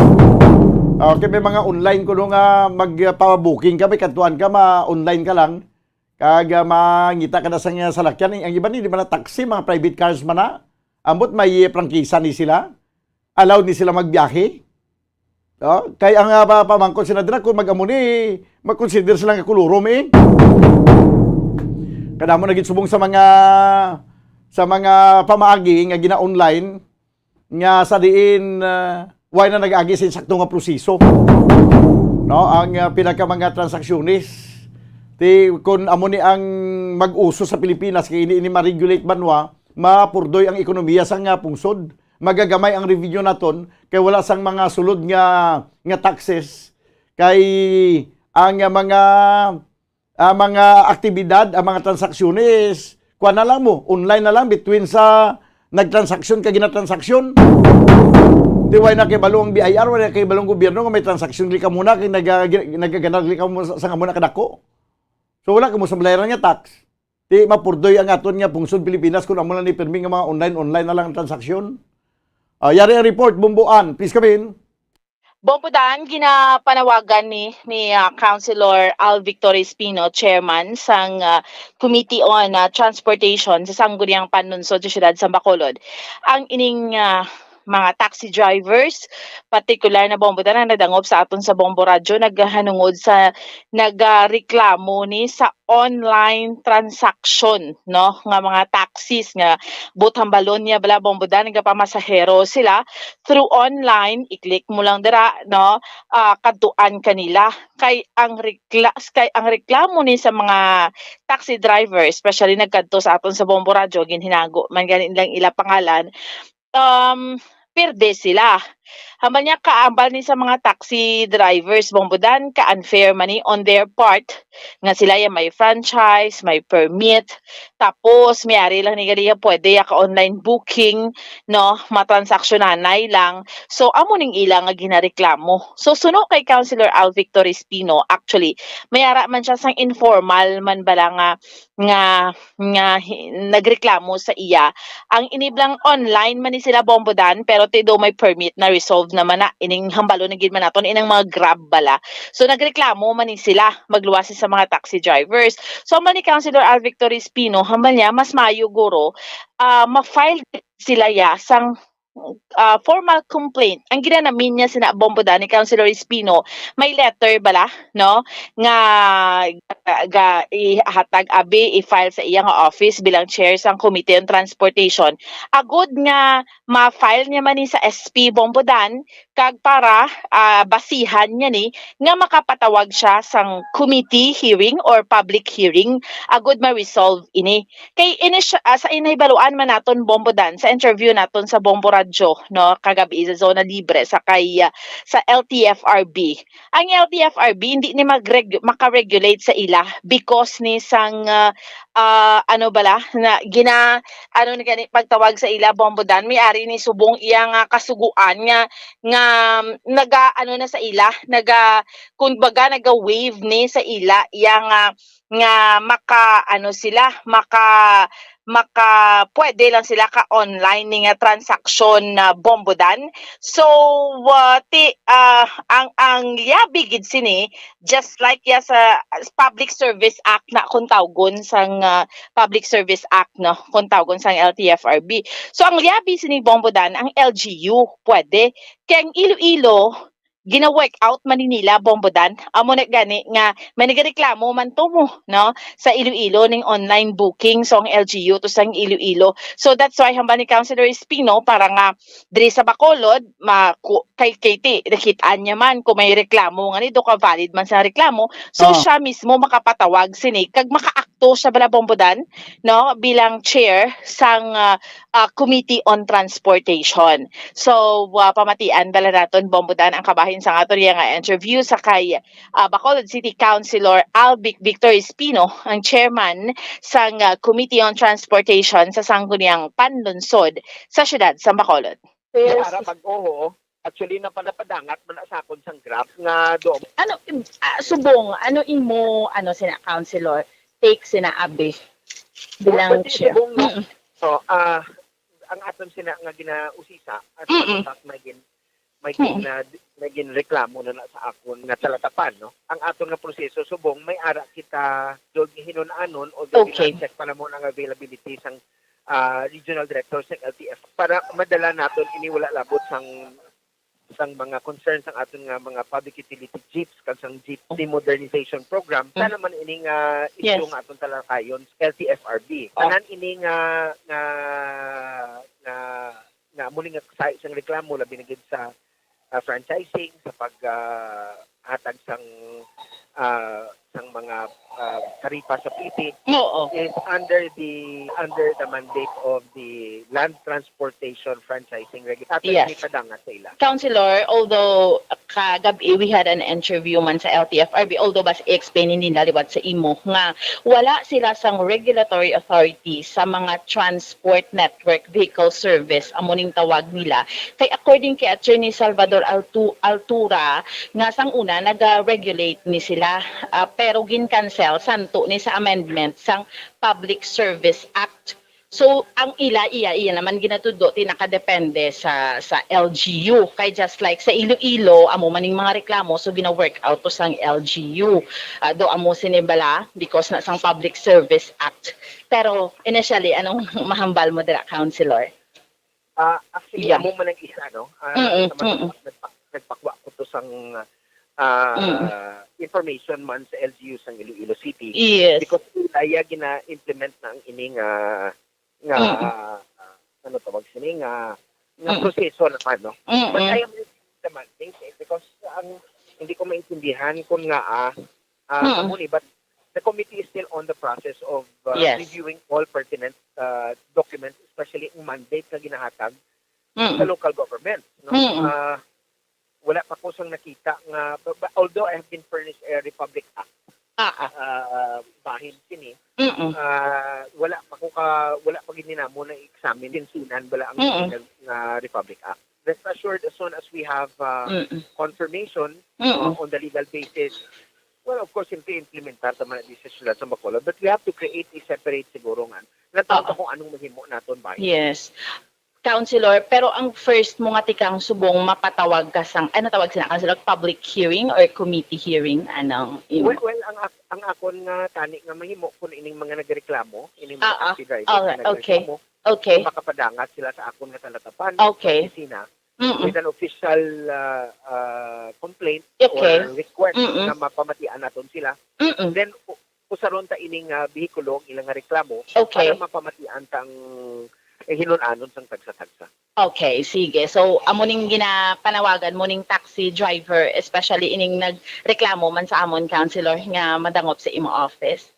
Okay, may mga online kuno nga magpa-booking ka, may kadtuan ka, ma-online ka lang. Kag, ah, mangita ka na sa nga salakyan. Ang iban, hindi man na taxi, mga private cars man na. Ambot may prangkisa ni sila. Allowed ni sila magbiyahe. Oh, kay ang, ah, pa-, pamangkot sila dira, kung mag-amo ni, mag-consider sila nga kulurom, eh. Kadamo na gid subong sa mga, sa mga pamaagi nga gina-online, nga sa diin, ah, way na nag-agi sa insakto nga proseso, no, ang, ah, pinaka mga transaksyones. Ti, kun amo ni ang mag-uso sa Pilipinas, kay ini, ini ma-regulate banwa, mapurdoy ang ekonomiya sa nga pungsod. Magagamay ang revenue naton, kay wala sang mga sulod nga, nga taxes. Kay ang, ah, mga, ah, mga aktibidad, ang mga transaksyones, kuha na lang mo, online na lang between sa nagtransaksyon kag ginatransaksyon. Di way na kay balo ang B I R, way na kay balo ang gobyerno nga may transaksyon gali ka muna, kay naga-, nagagana gali ka mo sa, sa nga muna kadako. So, wala ka mo sa malayaran nga tax. Di mapurdoy ang aton nga pungsod Pilipinas kung amo lang ni pirmi nga mga online, online na lang ang transaksyon. Ah, yari ang report, Bombo Ann. Please come in. Bombo Dan, ginapanawagan ni ni ah, Councilor Al Victor Espino, chairman sang ah, Committee on ah, Transportation sa Sangguniang Panlunsod sa siyudad sa Bacolod, ang ining ah, mga taxi drivers, partikular na Bombo Dan, ang nadangop sa aton sa Bombo Radyo, naghanungod sa nagareklamo ni sa online transaction, no, nga mga taxis nga buot hambalon niya bala, Bombo Dan, nagapamasahero sila through online, i-click mo lang dira, no, ah, kadtuan kanila. Kay ang rekla-, kay ang reklamo ni sa mga taxi driver, especially nagkadto sa aton sa Bombo Radyo, ginhinago man gani nilang ila pangalan, um, pierde sila. Hambal niya, kaambal ni sa mga taxi drivers, Bombo Dan, ka-unfair man ni on their part, nga sila ya may franchise, may permit, tapos may ari lang ni gali ya pwede ya ka-online booking, no, matransaksyonan lang. So, amo ning ila nga ginareklamo. So, suno kay Councilor Al Victor Espino, actually, may ara man siya sang informal man bala nga nga nga hi- nagreklamo sa iya. Ang iniblang online man ni sila, Bombo Dan, pero ti do may permit na, resolve naman na, ining hambalon na gid man naton, inang mga Grab bala. So nagreklamo man ni sila, magluwas sa mga taxi drivers. So man ni Councilor Al Victor Espino, hambal niya mas maayo guro ah, ma-file sila ya sang ah, formal complaint. Ang ginanamin niya sina, Bombo Dan, ni Councilor Espino, may letter bala, no, nga ga, ga ihatag abi, i-file sa iyang office bilang chair sang Committee on Transportation. Agud nga ma-file niya man ni sa S P, Bombo Dan, kag para ah, basihan niya ni nga makapatawag siya sang committee hearing or public hearing agud ma-resolve ini. Kay ini siya, ah, sa inay baluan man naton, Bombo Dan, sa interview naton sa Bombo Radyo, no, kagabi sa Zona Libre sa kay ah, sa L T F R B. Ang L T F R B hindi ni magreg- makaregulate sa ila because ni sang ah, ah, ano bala na gina ano ni gani pagtawag sa ila, Bombo Dan, may ari ni subong iya nga kasuguan nga nga naga ano na sa ila, naga kumbaga naga-waive ni sa ila iya nga nga maka ano sila, maka maka pwede lang sila ka online ni nga transaksyon na, Bombo Dan. So ah, ti ah, ang ang liabi gid sini, just like ya sa Public Service Act na kung tawgon sang ah, Public Service Act, no, kung tawgon sang L T F R B. So ang liabi sini, Bombo Dan, ang L G U pwede, kay ang Iloilo gina-work out man ni nila, Bombo Dan. Amo na gani nga may nagareklamo man to mo, no, sa Iloilo ning online booking, so ang L G U to sang Iloilo. So that's why hambal ni Councilor Espino para nga diri sa Bacolod, ma ku- kay Katie, nakit-an niya man kung may reklamo nga ni do ka valid man sa reklamo, so Ah. siya mismo makapatawag sini kag makaakto siya bala, Bombo Dan, no, bilang chair sang ah, ah, Committee on Transportation. So ah, pamatian bala naton, Bombo Dan, ang kabahin sa aton iya nga interview sa kay ah, Bacolod City Councilor Albic Victor Espino, ang chairman sang ah, Committee on Transportation sa Sangguniang Panlunsod sa siyudad sa Bacolod. May ara bag-o, ho. Actually, napadapadangat man na sa akon sang Grab nga do. Ano, ah, subong, ano imo, ano sina councilor, take sina abi bilang Well, chair? Subong, no? Mm-mm. So, ah, ang aton sina nga ginausisa, as a matter of fact, may gin, may gin, na, may gin reklamo na, na sa akon nga talatapan, no? Ang aton nga proseso, subong, may ara kita do hinun-anon o do Okay. check pa na mo ang availability sang ah, regional director sa L T F para madala naton ini wala labot sang sang mga concerns sang aton nga mga public utility jeeps kag sang jeepney modernization program. Sa naman ini nga issue Yes. Nga aton talakayon sa L T F R B. Oh. Tanan ini nga nga nga nga amo ni nga sa isang reklamo labi na gid sa ah, franchising, sa pag ah, hatag sang ah, sang mga ah, taripa sa P T Oo. is under the under the mandate of the Land Transportation Franchising Regulator. Yes. May padangat sa ila. Councilor, although kagabi we had an interview man sa L T F R B, although bas i-explain ni nila liwat sa imo nga wala sila sang regulatory authority sa mga transport network vehicle service, amo ning tawag nila. Kay according kay Attorney Salvador Altu- Altura, nga sang una naga-regulate ni sila, ah, pero gin-cancel santo ni sa amendment sang Public Service Act. So, ang ila, iya, iya naman ginatudo, ti nakadepende sa, sa L G U. Kay just like sa Iloilo, amo man ning mga reklamo, so gina-work out to sang L G U. Ah, do amo sini bala, because na sang Public Service Act. Pero, initially, anong mahambal mo dira, Councilor? Ah, actually, Yeah. amo man ang isa, no? Ah, Mm-mm, sa mga mm-mm. nagpa- nagpakwa ko to sang ah, Mm. information man sa L G U sang Iloilo City. Yes. Because kaya gina-implement na ang ining ah, nga Mm. ah, ano tawag sini nga nga Mm. proseso naman, no? But I Mm-mm. am reading the mandate eh, because ang hindi ko maintindihan kung nga ah, ah Mm. amo ni, but the committee is still on the process of uh, Yes. reviewing all pertinent uh, documents, especially ang mandate nga ginahatag sa Mm. local government, no? Mm. Ah, wala pa ko sang nakita nga, but, but although I have been furnished a Republic Act Ah, ah. uh, bahin sini, Mm-mm. ah, wala pa ko ka wala pa gid ni namo na examine, sinsinan bala ang Mm-mm. nga, nga Republic Act. Rest assured, as soon as we have uh, Mm-mm. confirmation Mm-mm. uh, on the legal basis, well, of course, hindi implementar ta man di sa siyudad sa Bacolod, but we have to create a separate siguro nga nagtawag Oo. Kung anong mahimo naton ba. Yes. Councilor, pero ang first mo nga tikang subong mapatawag ka sang, ano tawag sina, Councilor? Public hearing or committee hearing? Anong imo? Well, well, ang ak- ang akon nga tani nga mahimo kun ining mga nagreklamo, ining mga Ah, ah. taxi driver Alright, nga okay. nagreklamo, Okay. makapadangat sila sa akon nga talatapan Okay. sa opisina Mm-mm. with an official uh, uh, complaint Okay. or request Mm-mm. na mapamatian naton sila. Mm-mm. Then u- usaron ta ining uh, behikulo ang ilang nga reklamo Okay. para mapamatian tang eh, hinun-anon sang tagsa-tagsa. Okay, sige. So, amo ning ginapanawagan mo ning taxi driver, especially ining nagreklamo man sa amon, Councilor, nga madangop sa imo office?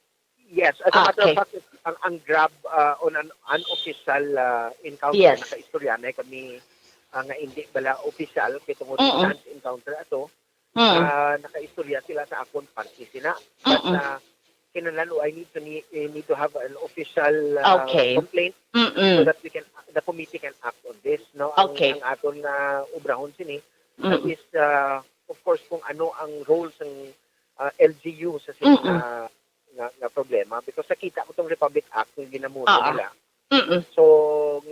Yes, as a matter Okay. of fact, ang, ang Grab uh, on an unofficial uh, encounter, Yes. Nakaistorya na kami uh, nga hindi bala official kay tungod Mm-mm. sa chance encounter ato, Mm. uh, nakaistorya sila sa akon parte sina. But Mm-mm. uh, kinahanglan, oh, I need to need, I need to have an official uh, Okay. complaint so Mm-mm. that we can the committee can act on this, no? Ang, Okay. Ang aton nga obrahon sini that Mm-mm. is uh, of course kung ano ang role sang uh, L G U sa sini Mm-mm. nga, nga, nga problema, because nakita ko tong Republic Act nga ginamuna Ah, ah. nila. Mm-mm. So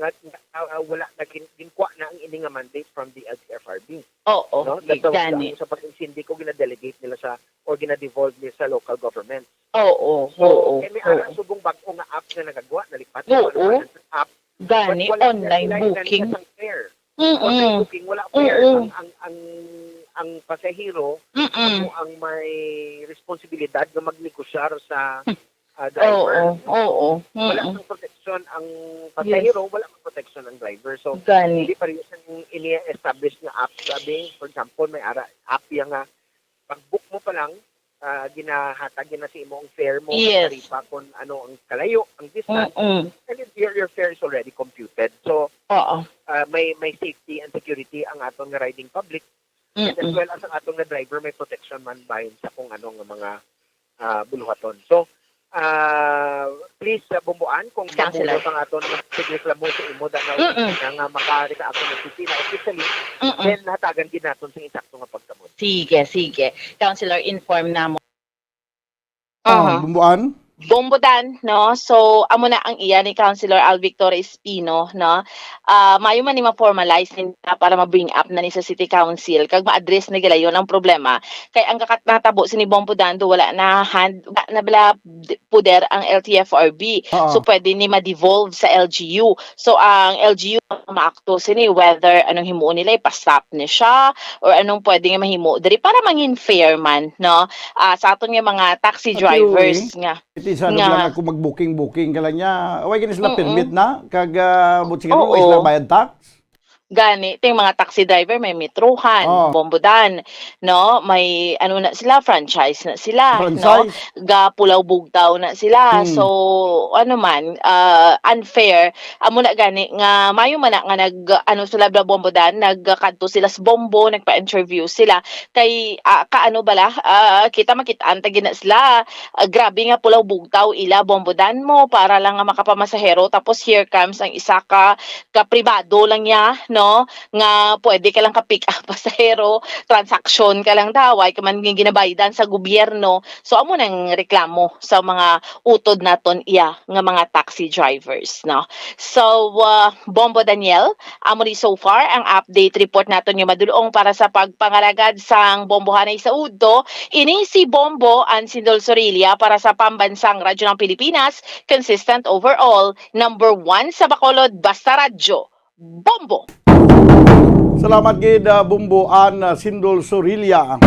nga uh, wala na gin, ginkuha na ang ini nga mandate from the L T F R B. Oo, No? That's the, gani. Sa pag-insindi ko gina-delegate nila sa or gina-devolve nila sa local government. Oo, So, oo, eh, may ara oo. Subong bag-o nga app na nagagwa, nalipat Oo. Ang app. Gani, But wala online sila ilan booking. Sa fare. Mm-mm. Online booking, wala fare. Oo. Ang, ang, ang, ang pasahero, Mm-mm. Amo ang may responsibilidad nga magnegosyar sa ah, Oo, driver. Oo. Wala Mm-mm. sang proteksyon ang pasahero, wala mang proteksyon ang driver. So, Gani. Hindi pareho sang ini-establish nga app. Sabi, for example, may ara app yang nga pag-book mo pa lang, ah, ginahatag gina sa imo ang fare mo, Yes. Taripa kung ano ang kalayo, ang distance, Mm-mm. and then your, your fare is already computed. So, Oo. ah, may may safety and security ang aton nga riding public, and as Mm-mm. well as ang aton nga driver may protection man bahin sa kung ano nga mga ah, buluhaton. So, ah, please, ah, Bumbuan, kung Councilor. Mamuno ang aton nga tigreklamo sa imo da na Mm-mm. opisina nga makari sa aton opisina officially, Mm-mm. Then hatagan gid naton sa insakto nga pagsamot. Sige, sige. Councilor, inform na mo. Ah, Bumbuan? Bombodan, no? So, amo na ang iya ni Councilor Al Victor Espino, no? Ah, mayo man ni ma-formalize ni para ma-bring up na ni sa City Council kag ma-address na gilayon ang problema. Kay ang kakat natabo sini Bombodan do wala na hand, wala na bala d- puder ang L T F R B. Oo. So, pwede ni ma-devolve sa L G U. So, ang L G U ang maakto sini whether anong himuon nila, ipa-stop ni siya or anong pwede nga mahimo diri para mangin fair man, no? Ah, sa aton nga mga taxi Ate drivers Uy. nga Iti sa Nga. lang ako mag-booking-booking ka lang niya. Away gani sila Mm-mm. permit na kag ah, but siguro Oo. Isla bayad tax. Gani, ting mga taxi driver may metrohan, Oh. Bombodan, no? May ano na sila, franchise na sila, no? Franchise. Ga Pulau Bugtao na sila. Hmm. So, ano man, ah, unfair. Amo na gani nga mayo man na nga nag ano sila bala Bombodan, nagkadto sila sa Bombo, nagpa-interview sila. Kay ah, kaano bala, ah, kita makitaan ta gina sila. Ah, grabe nga Pulau Bugtao ila Bombodan mo para lang nga makapamasahero, tapos here comes ang isa ka ka pribado lang niya, no, nga pwede ka lang ka-pick up pasahero, transaksyon ka lang daw, ay ka man ginabaydan sa gobyerno. So, amo nang reklamo sa mga utod naton iya nga mga taxi drivers, no? So, ah, Bombo Daniel, amo ni so far ang update report naton nga madulong para sa pagpangalagad sang bombohanay sa udto. Ini si Bombo Ansindol Sorilla para sa Pambansang Radyo ng Pilipinas, consistent overall, number one sa Bacolod, basta radyo. Bombo! Salamat gid, ah, Bombo An, ah, Sindol Sorilla.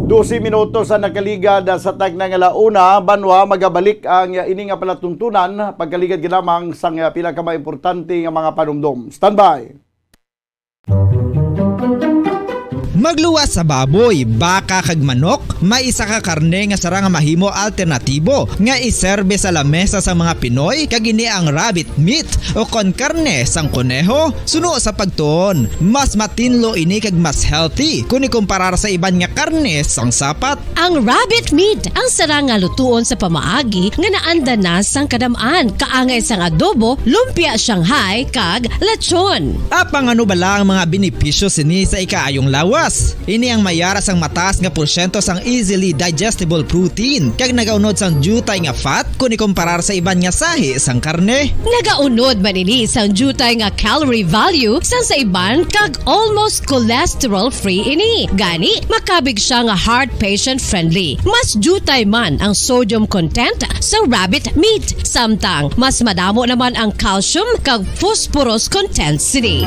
Dose minutos ang nakaligad, ah, sa tagna nga la una, banwa magabalik ang, ah, ini nga palatuntunan, pagkaligad gid lamang sang, ah, pila ka mga importante nga mga panumdom. Standby. Magluwas sa baboy, baka kag manok, may isa ka karne nga sarang nga mahimo alternatibo nga iserbe sa lamesa sa mga Pinoy, kag ini ang rabbit meat o kon karne sang koneho. Suno sa pagtuon, mas matinlo ini kag mas healthy kon ikumparar sa iban nga karne sang sapat. Ang rabbit meat ang sarang nga lutuon sa pamaagi nga naanda na sang kadam-an, kaangay sang adobo, lumpia Shanghai, kag lechon. Apang ano bala ang mga benepisyo sini sa ikaayong lawas? Ini ang mayara sang mataas nga porsyento sang easily digestible protein, kag nagaunod sang diutay nga fat kon ikumparar sa iban nga sahi sang karne. Nagaunod man ini sang diutay nga calorie value sang sa iban, kag almost cholesterol-free ini. Gani, makabig siya nga heart patient-friendly. Mas diutay man ang sodium content sa rabbit meat, samtang mas madamo naman ang calcium kag phosphorus content sini.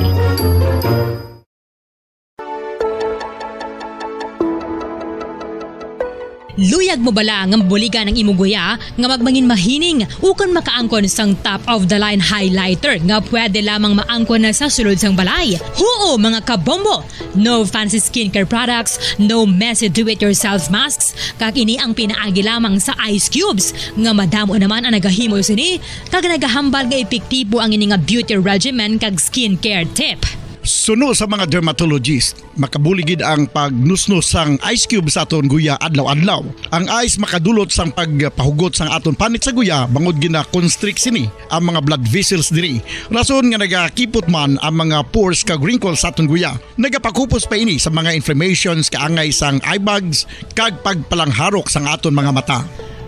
Luyag mo bala nga mabuligan ang imo guya nga magmangin mahining ukon makaangkon sang top-of-the-line highlighter nga pwede lamang maangkon na sa sulod sang balay? Huo, mga kabombo! No fancy skincare products, no messy do-it-yourself masks, kag ini ang pinaagi lamang sa ice cubes nga madamo naman ang nagahimo sini kag nagahambal nga epektibo ang ini nga beauty regimen kag skincare tip. Suno sa mga dermatologist, makabulig gid ang pagnusnos sang ice cube sa aton guya adlaw-adlaw. Ang ice makadulot sang pagpahugot sang aton panit sa guya bangod gina-constrict sini ang mga blood vessels diri. Rason nga nagakipot man ang mga pores kag wrinkles sa aton guya. Nagapakupos pa ini sa mga inflammations kaangay sang eye bags kag pagpalangharok sang aton mga mata.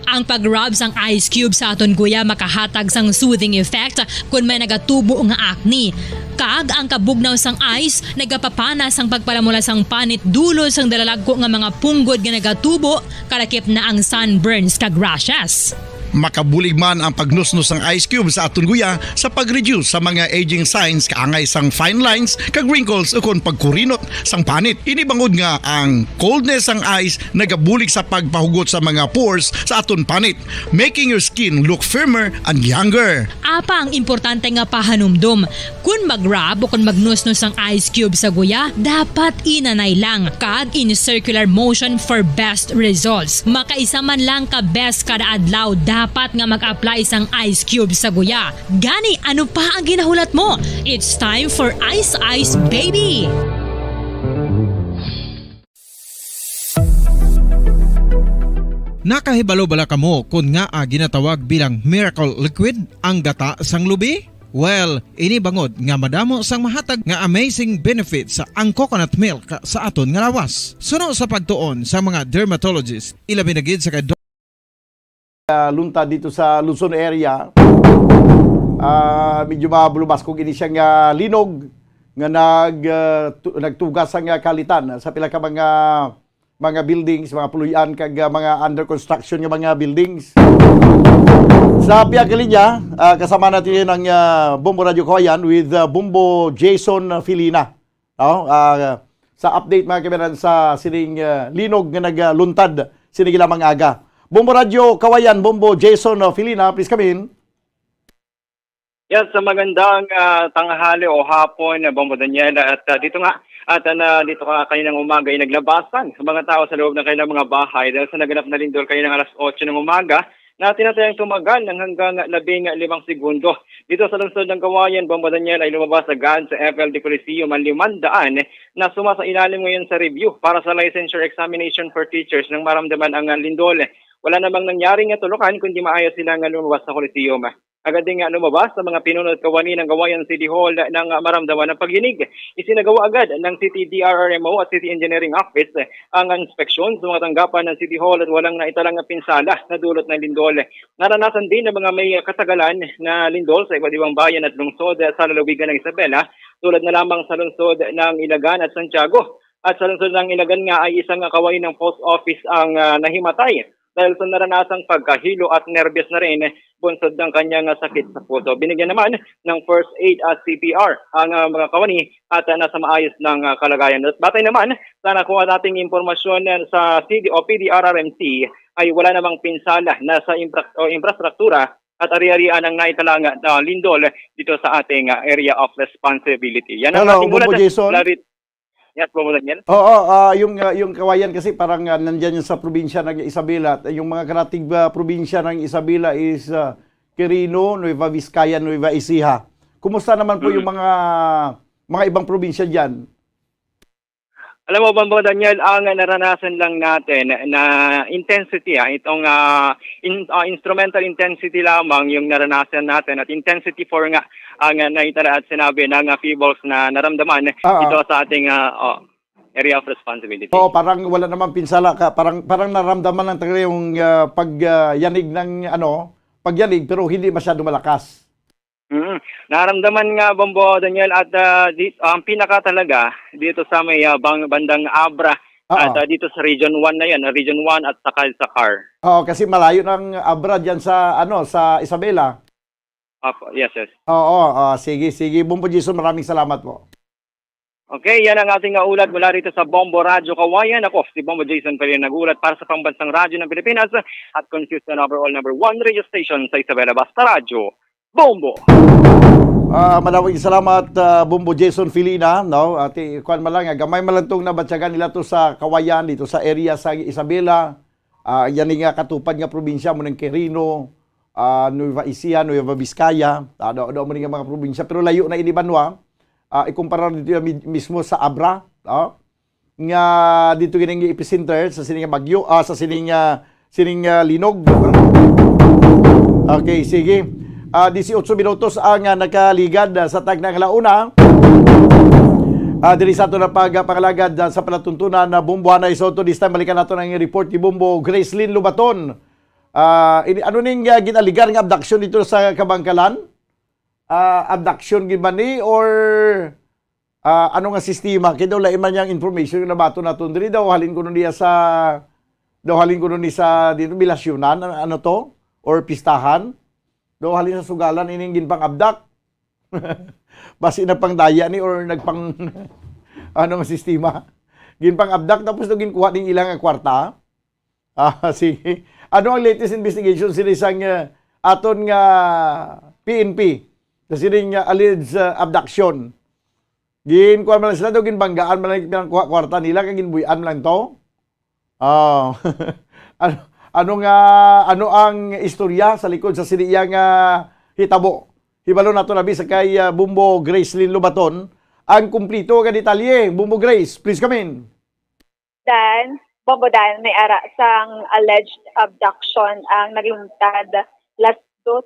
Ang pag-rub sang ice cube sa aton guya makahatag sang soothing effect kon may nagatubo nga acne. Kag ang kabugnaw sang ice nagapapana sang pagpalamula sang panit dulot sang dalalagko nga mga punggod nga nagatubo, kalakip na ang sunburns kag rashes. Makabulig man ang pagnusnos sang ice cube sa aton guya sa pag-reduce sa mga aging signs kaangay sang fine lines kag wrinkles ukon pagkurinot sang panit. Ini bangod nga ang coldness sang ice nagabulig sa pagpahugot sa mga pores sa aton panit, making your skin look firmer and younger. Apang importante nga pahanumdom, kon mag-rub o kon magnusnos ang ice cube sa guya, dapat inanay lang kag in circular motion for best results. Makaisa man lang ka beses kada adlaw dapat nga mag-apply sang ice cube sa guya. Gani, ano pa ang ginahulat mo? It's time for Ice Ice Baby! Nakahibalo bala kamo kon ngaa ginatawag bilang miracle liquid ang gata sang lubi? Well, ini bangod nga madamo sang mahatag nga amazing benefits ang coconut milk sa aton nga lawas. Suno sa pagtuon sa mga dermatologist, ilabi na gid sa kay ah, luntad dito sa Luzon area. Ah, medyo mabulubaskog ini siya nga linog nga nag, ah, tu-, nagtugas ang, ah, kalitan sa pila ka mga, mga buildings, mga puloy-an kag, ah, mga under construction nga mga buildings. Sa pihak linya, ah, kasama natin ang, ah, Bombo Radyo Kawayan with, ah, Bombo Jason Filina. No? Ah, sa update, mga kaibigan, sa sining, ah, linog nga nagluntad sining lamang aga. Bombo Radyo Kawayan, Bombo Jason, ah, Filina, please come in. Yes, sa magandang, ah, tanghali o hapon, ah, Bombo Daniela. At, ah, dito nga, at, ah, na, dito ka kaninang umaga ay naglabasan ang mga tao sa loob ng kanilang mga bahay dahil sa naganap na lindol kaninang alas otso ng umaga na tinatayang tumagal ng hanggang labing limang segundo. Dito sa lungsod ng Kawayan, Bombo Daniel, ay lumabas agad sa F L D Coliseum ang limandaan na sumasailalim ngayon sa review para sa licensure examination for teachers nang maramdaman ang lindol. Wala namang nangyari nga tulukan kundi maayos sila nga lumabas sa Coliseum. Agad ding, ah, lumabas sa mga pinuno at kawani ng Kawayan City Hall nang, ah, maramdaman ang pagyinig. Isinagawa agad ng City D R R M O at City Engineering Office ang inspeksyon sa mga tanggapan ng City Hall at walang naitalang pinsala na dulot ng lindol. Naranasan din ng mga may katagalan na lindol sa iba't ibang bayan at lungsod sa lalawigan ng Isabela, tulad na lamang sa lungsod ng Ilagan at Santiago. At sa lungsod ng Ilagan nga ay isang kawani ng post office ang, ah, nahimatay dahil sa naranasang pagkahilo at nerbiyos na rin bunsod ng kanyang, ah, sakit sa puso. Binigyan naman ng first aid at C P R ang, ah, mga kawani at, ah, nasa maayos ng, ah, kalagayan. At batay naman sa nakuha nating impormasyon, ah, sa C D o P D R R M C ay wala namang pinsala na sa impra-, o infrastruktura at ari-arian ang naitalang, ah, lindol dito sa ating, ah, area of responsibility. Yan ang Hello, ating Bombo ulat. Jason. Larit-, Yes, Bombo Daniel. Oo, ah, yung, ah, yung Kawayan kasi parang, ah, nandyan yun sa probinsya ng Isabela. At yung mga karatig, ah, probinsya ng Isabela is, ah, Quirino, Nueva Vizcaya, Nueva Ecija. Kumusta naman po Mm. yung mga, mga ibang probinsya dyan? Alam mo, Bombo Daniel, ang naranasan lang natin na intensity, ah, itong, ah, in-, ah, instrumental intensity lamang yung naranasan natin at intensity four nga ang, ah, naitala at sinabi ng, ah, Phoebos na naramdaman Oo. dito sa ating, ah, oh, area of responsibility. Oo, parang wala namang pinsala ka, parang, parang naramdaman lang talaga yung, ah, pag, ah, yanig ng, ano, pagyanig, pero hindi masyado malakas. Mm. Naramdaman nga, Bombo Daniel, at, ah, di, ang pinaka talaga dito sa may, ah, bang-, bandang Abra Oo. at, ah, dito sa Region one na yan, ah, Region one at saka sa car. Oo, kasi malayo ng Abra dyan sa, ano, sa Isabela. Opo, yes, yes. Oo, ah, sige, sige. Bombo Jason, maraming salamat po. Okay, yan ang ating, ah, ulat mula rito sa Bombo Radyo Kawayan. Ako si Bombo Jason Pereira nag-ulat para sa Pambansang Radyo ng Pilipinas at consistent overall number one radio station sa Isabela. Basta Radyo, Bombo! Ah, malawig salamat, ah, Bombo Jason Filina, no? At, eh, kuwan man lang, ah, gamay man lang tong nabatyagan nila to sa Kawayan, dito sa area sa Isabela. Ah, yan nga katupad nga probinsya mo ng Quirino, ah, Nueva Ecija, Nueva Vizcaya, ah, do, do mo nga mga probinsya, pero layo na ini banwa. Ah, ikumpara dito yan mi-, mismo sa Abra, ah, nga dito gining epicenter sa sining bagyo, ah, sa sining, ah, sining, ah, linog. Okay, sige. Ah, dieciocho minutos ang, ah, nakaligad, ah, sa tagna nga launa. Ah, diri sa ato na pag, ah, pangalagad, ah, sa palatuntunan na Bombo Hanay Soto. This time, balikan nato ang report ni Bombo Gracelyn Lubaton. Ah, ini, ano ning, ah, ginaligar nga abduction dito sa Kabangkalan? Ah, abduction gid ba ni or, ah, ano nga sistema? Kay daw lain man yang information nga nabaton naton diri, daw halin kuno niya sa, daw halin kuno ni sa dito, bilasyonan, ano, ano to? Or pistahan? Daw halin sa sugalan ining ginpang-abdak. Basi nagpangdaya ni or nagpang, ano nga sistema? Ginpang-abdak tapos daw ginkuha ning ilang nga kwarta? Ah, sige. Ano ang latest investigation sini sang, uh, aton nga P N P? Sa sining, uh, alleged, uh, abduction. Ginkuha man lang sila, daw ginbanggaan man lang, pinangkuha kwarta nila, kag ginbuy-an man lang to. Ah, ano, ano nga, ano ang istorya sa likod sa sini iya nga hitabo? Hibalo nato na bisa kay, uh, Bombo Gracelyn Lubaton ang kumplito nga detalye. Bombo Grace, please come in. Dan, Bombo Dan, may ara sang alleged abduction ang naglungtad las dos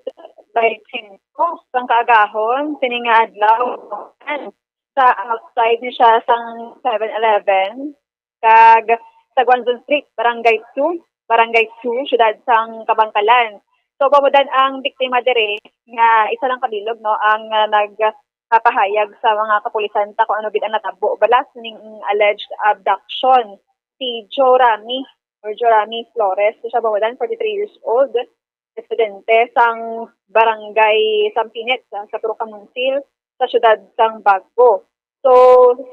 baynte singko sang kaagahon, sini nga adlaw, sa outside ni siya sang Seven Eleven, kag sa Guanzon Street, Barangay two, Barangay two, siyudad sang Kabangkalan. So, Bombo Dan, ang biktima diri nga isa lang ka bilog, no, ang, ah, nag- kapahayag sa mga kapulisan ta kung ano gid ang natabo balas ning alleged abduction. Si Joe Rami or Joe Rami Flores, siya, Bombo Dan, forty-three years old, residente sang Barangay Sampinit sa, sa Purok Kamunsil sa siyudad sang Bago. So,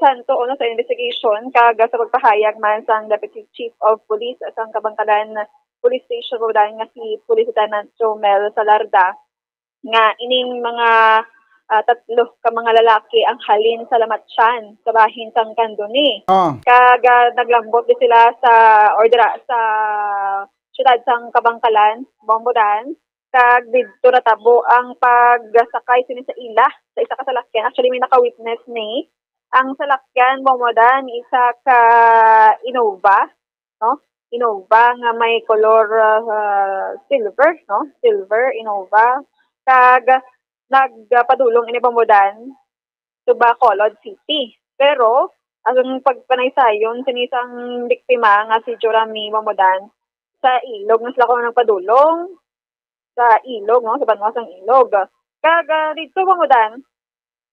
sa tuon sa investigation kag sa pagpahayag man sang Deputy Chief of Police sang Kabangkalan Police Station, Bombo Dan, nga si Police Lieutenant Jomel Salarda, nga ining mga, ah, tatlo ka mga lalaki ang halin sa Lamatyan, sa bahin sang Candoni. Ah. Kag, ah, naglambot di sila sa, or dira sa siyudad sang Kabangkalan, Bombo Dan, kag didto natabo ang pagsakay sini sa ila sa isa ka salakyan. Actually, may naka-witness ni ang salakyan, Bombo Dan, isa ka Innova, no? Innova nga may kolor, ah, silver, no? Silver Innova. Kag nagpadulong ini, Bombodan, to Bacolod City. Pero ang pagpanaysayon sini sang biktima nga si Jorami, Bombodan, sa ilog na sila kuno nagpadulong, sa ilog, no, sa banwa sang ilog. Kag, ah, didto, Bombodan,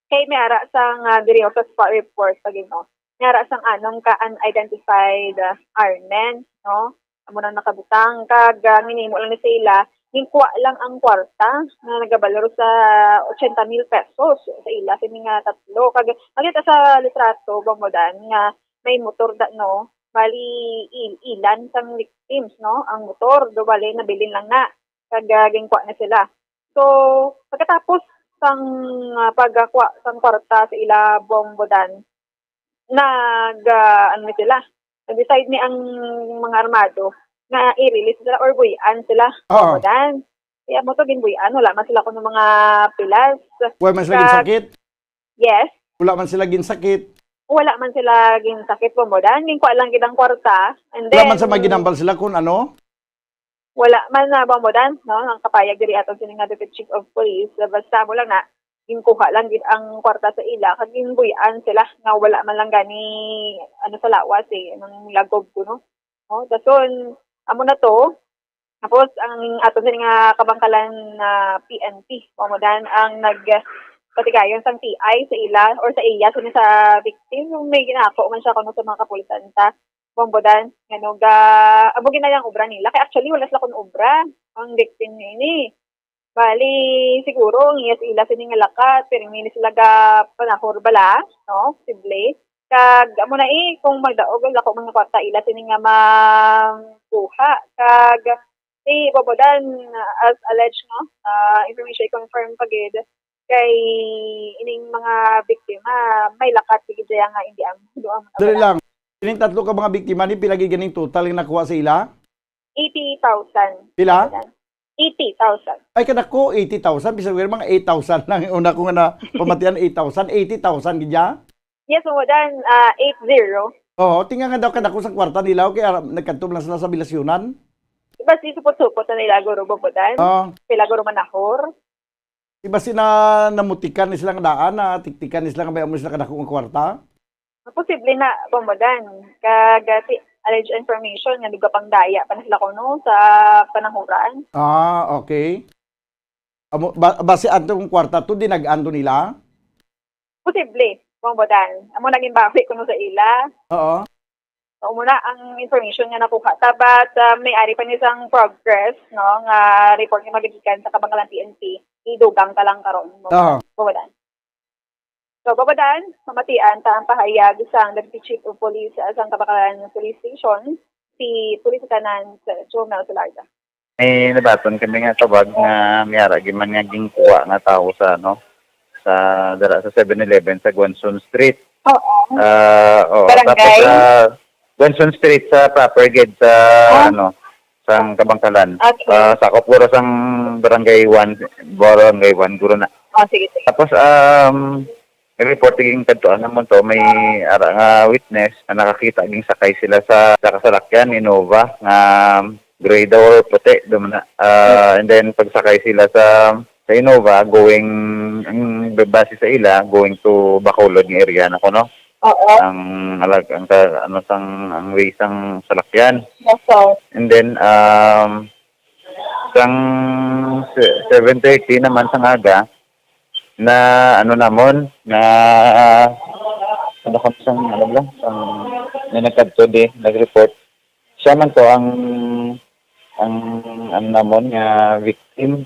kay may ara sang, ah, diri sa spot report pa gid, no, may ara sang anom ka unidentified, ah, armed, no, amo nang nakabutang. Kag, ah, ginhimo lang ni sa ila, ginkuha lang ang kwarta nga nagabalor sa ochenta mil pesos sa ila sini nga tatlo. Kag makita sa litrato, Bombodan, nga may motor da, no, bali il-, ilan sang victims, no, ang motor, do bali nabilin lang na, kag, ah, ginkuha na sila. So, pagkatapos sang, ah, pagkakuha sang kwarta sa ila, Bombodan, nag, ah, ano ni sila, nag-decide ni ang mga armado nga i-release sila or buy-an sila, Oo. Bombodan. Kaya mo to, ginbuy-an, wala man sila kuno mga pilas. Wala man sila Kag- ginsakit? Yes. Wala man sila ginsakit? Wala man sila ginsakit, Bombodan. Ginkuha lang gid ang kwarta. And Wala man then, sa maginambal sila kung ano? Wala man na, Bombodan, no, ang kapayag diri aton sini nga Deputy Chief of Police. Basta mo lang na, ginkuha lang gid ang kwarta sa ila, kag ginbuy-an sila nga wala man lang gani, ano, sa lawas, eh, nang lagob ko, no? No, dason, amo na to. Tapos, ang aton sini nga kabangkalan na P N P, Bombodan, ang nagpatigayon sang T I sa ila or sa iya sini sa victim. May ginako man siya kuno sa mga kapulisan ta, Bombodan, ngano ga, amo ginayang obra nila. Kay actually, wala sila kun obra ang victim niya ini. Bali, siguro, ang iya sa ila sini nga lakat, pero hindi sila ga panahor bala, no? Posible. Kag, amo na eh, kung magdaog ang dako mga kwarta, ila sini nga mangkuha. Kag, si Bombodan, as alleged, no? Ah, information i-confirm pa gid kay ining mga biktima, may lakat gid dyan nga hindi ang duha mga Dali bala. lang. Ining tatlo ka mga biktima ni, pila gid ganing total nga nakuha sa ila? Eighty thousand. Pila? Eighty thousand. Ay, kadako, eighty thousand. Bisag wala, mga eight thousand lang. Una ko nga na pamatian, eight thousand. Eighty thousand gid ya? Yes, Bombodan, ah, eight zero. Oo, tinga nga daw kadako sa kwarta nila, okay, ara, nagkadto lang sila sa bilasyonan. Basi supot-supot na nila, guro, Bombodan. Ah. Sila, guro, manahor. Di ba sina namutikan ni sila nga daan, na tiktikan ni sila nga may amo sila kadako nga kwarta? Posible na, Bombodan. Kag, ah, si alleged information nga nagapangdaya pa na sila kuno sa panahuran. Ah, okay. Amo, ba, basi anto kung kwarta to, dinag-an to nila? Posible, Bombodan. Amo naging bawi kuno sa ila. Oo. So, amo na ang information nga nakuha ta, but, ah, may ari pa ni sang progress, no, nga report nga magigikan sa Kabangkalan P N P. Idugang ka lang karon, Bombodan. Oo. Bombodan. So, Bombodan, mamatian ta ang pahayag sang Deputy Chief of Police, ah, sang Kabangkalan Police Station, si Police Lieutenant Jomel Solarda. May nabaton kami nga tawag nga may ara gid man nga ginkuha nga tawo sa, ano, sa, dira sa Seven Eleven sa Guanzon Street. Oo. Ah, oo. Barangay? Tapos, ah, Guanzon Street sa proper gid sa, Ah. ano, sang Kabangkalan. Okay. Ah, sakop guro sang Barangay One, Barangay One guro na. Oh, sige, sige. Tapos, um, report ging kadtuan namon to, may ara nga witness nga nakakita ging sakay sila sa, sa kasalakyan, Innova, nga gray daw or puti, duman na. Ah, and then, pagsakay sila sa, sa Innova, going, ang base sa ila, going to Bacolod nga area na kuno. Oo. Ang alag-, ang ka-, ano, sang, ang way sang salakyan. Yes, sir. And then, um, sang se-, seven thirty naman sang aga, na, ano, namon, na, ano, kami sang, ano, bala, sang, may nagkadto di, nag-report. Siya man to ang, ang, ang namon nga victim,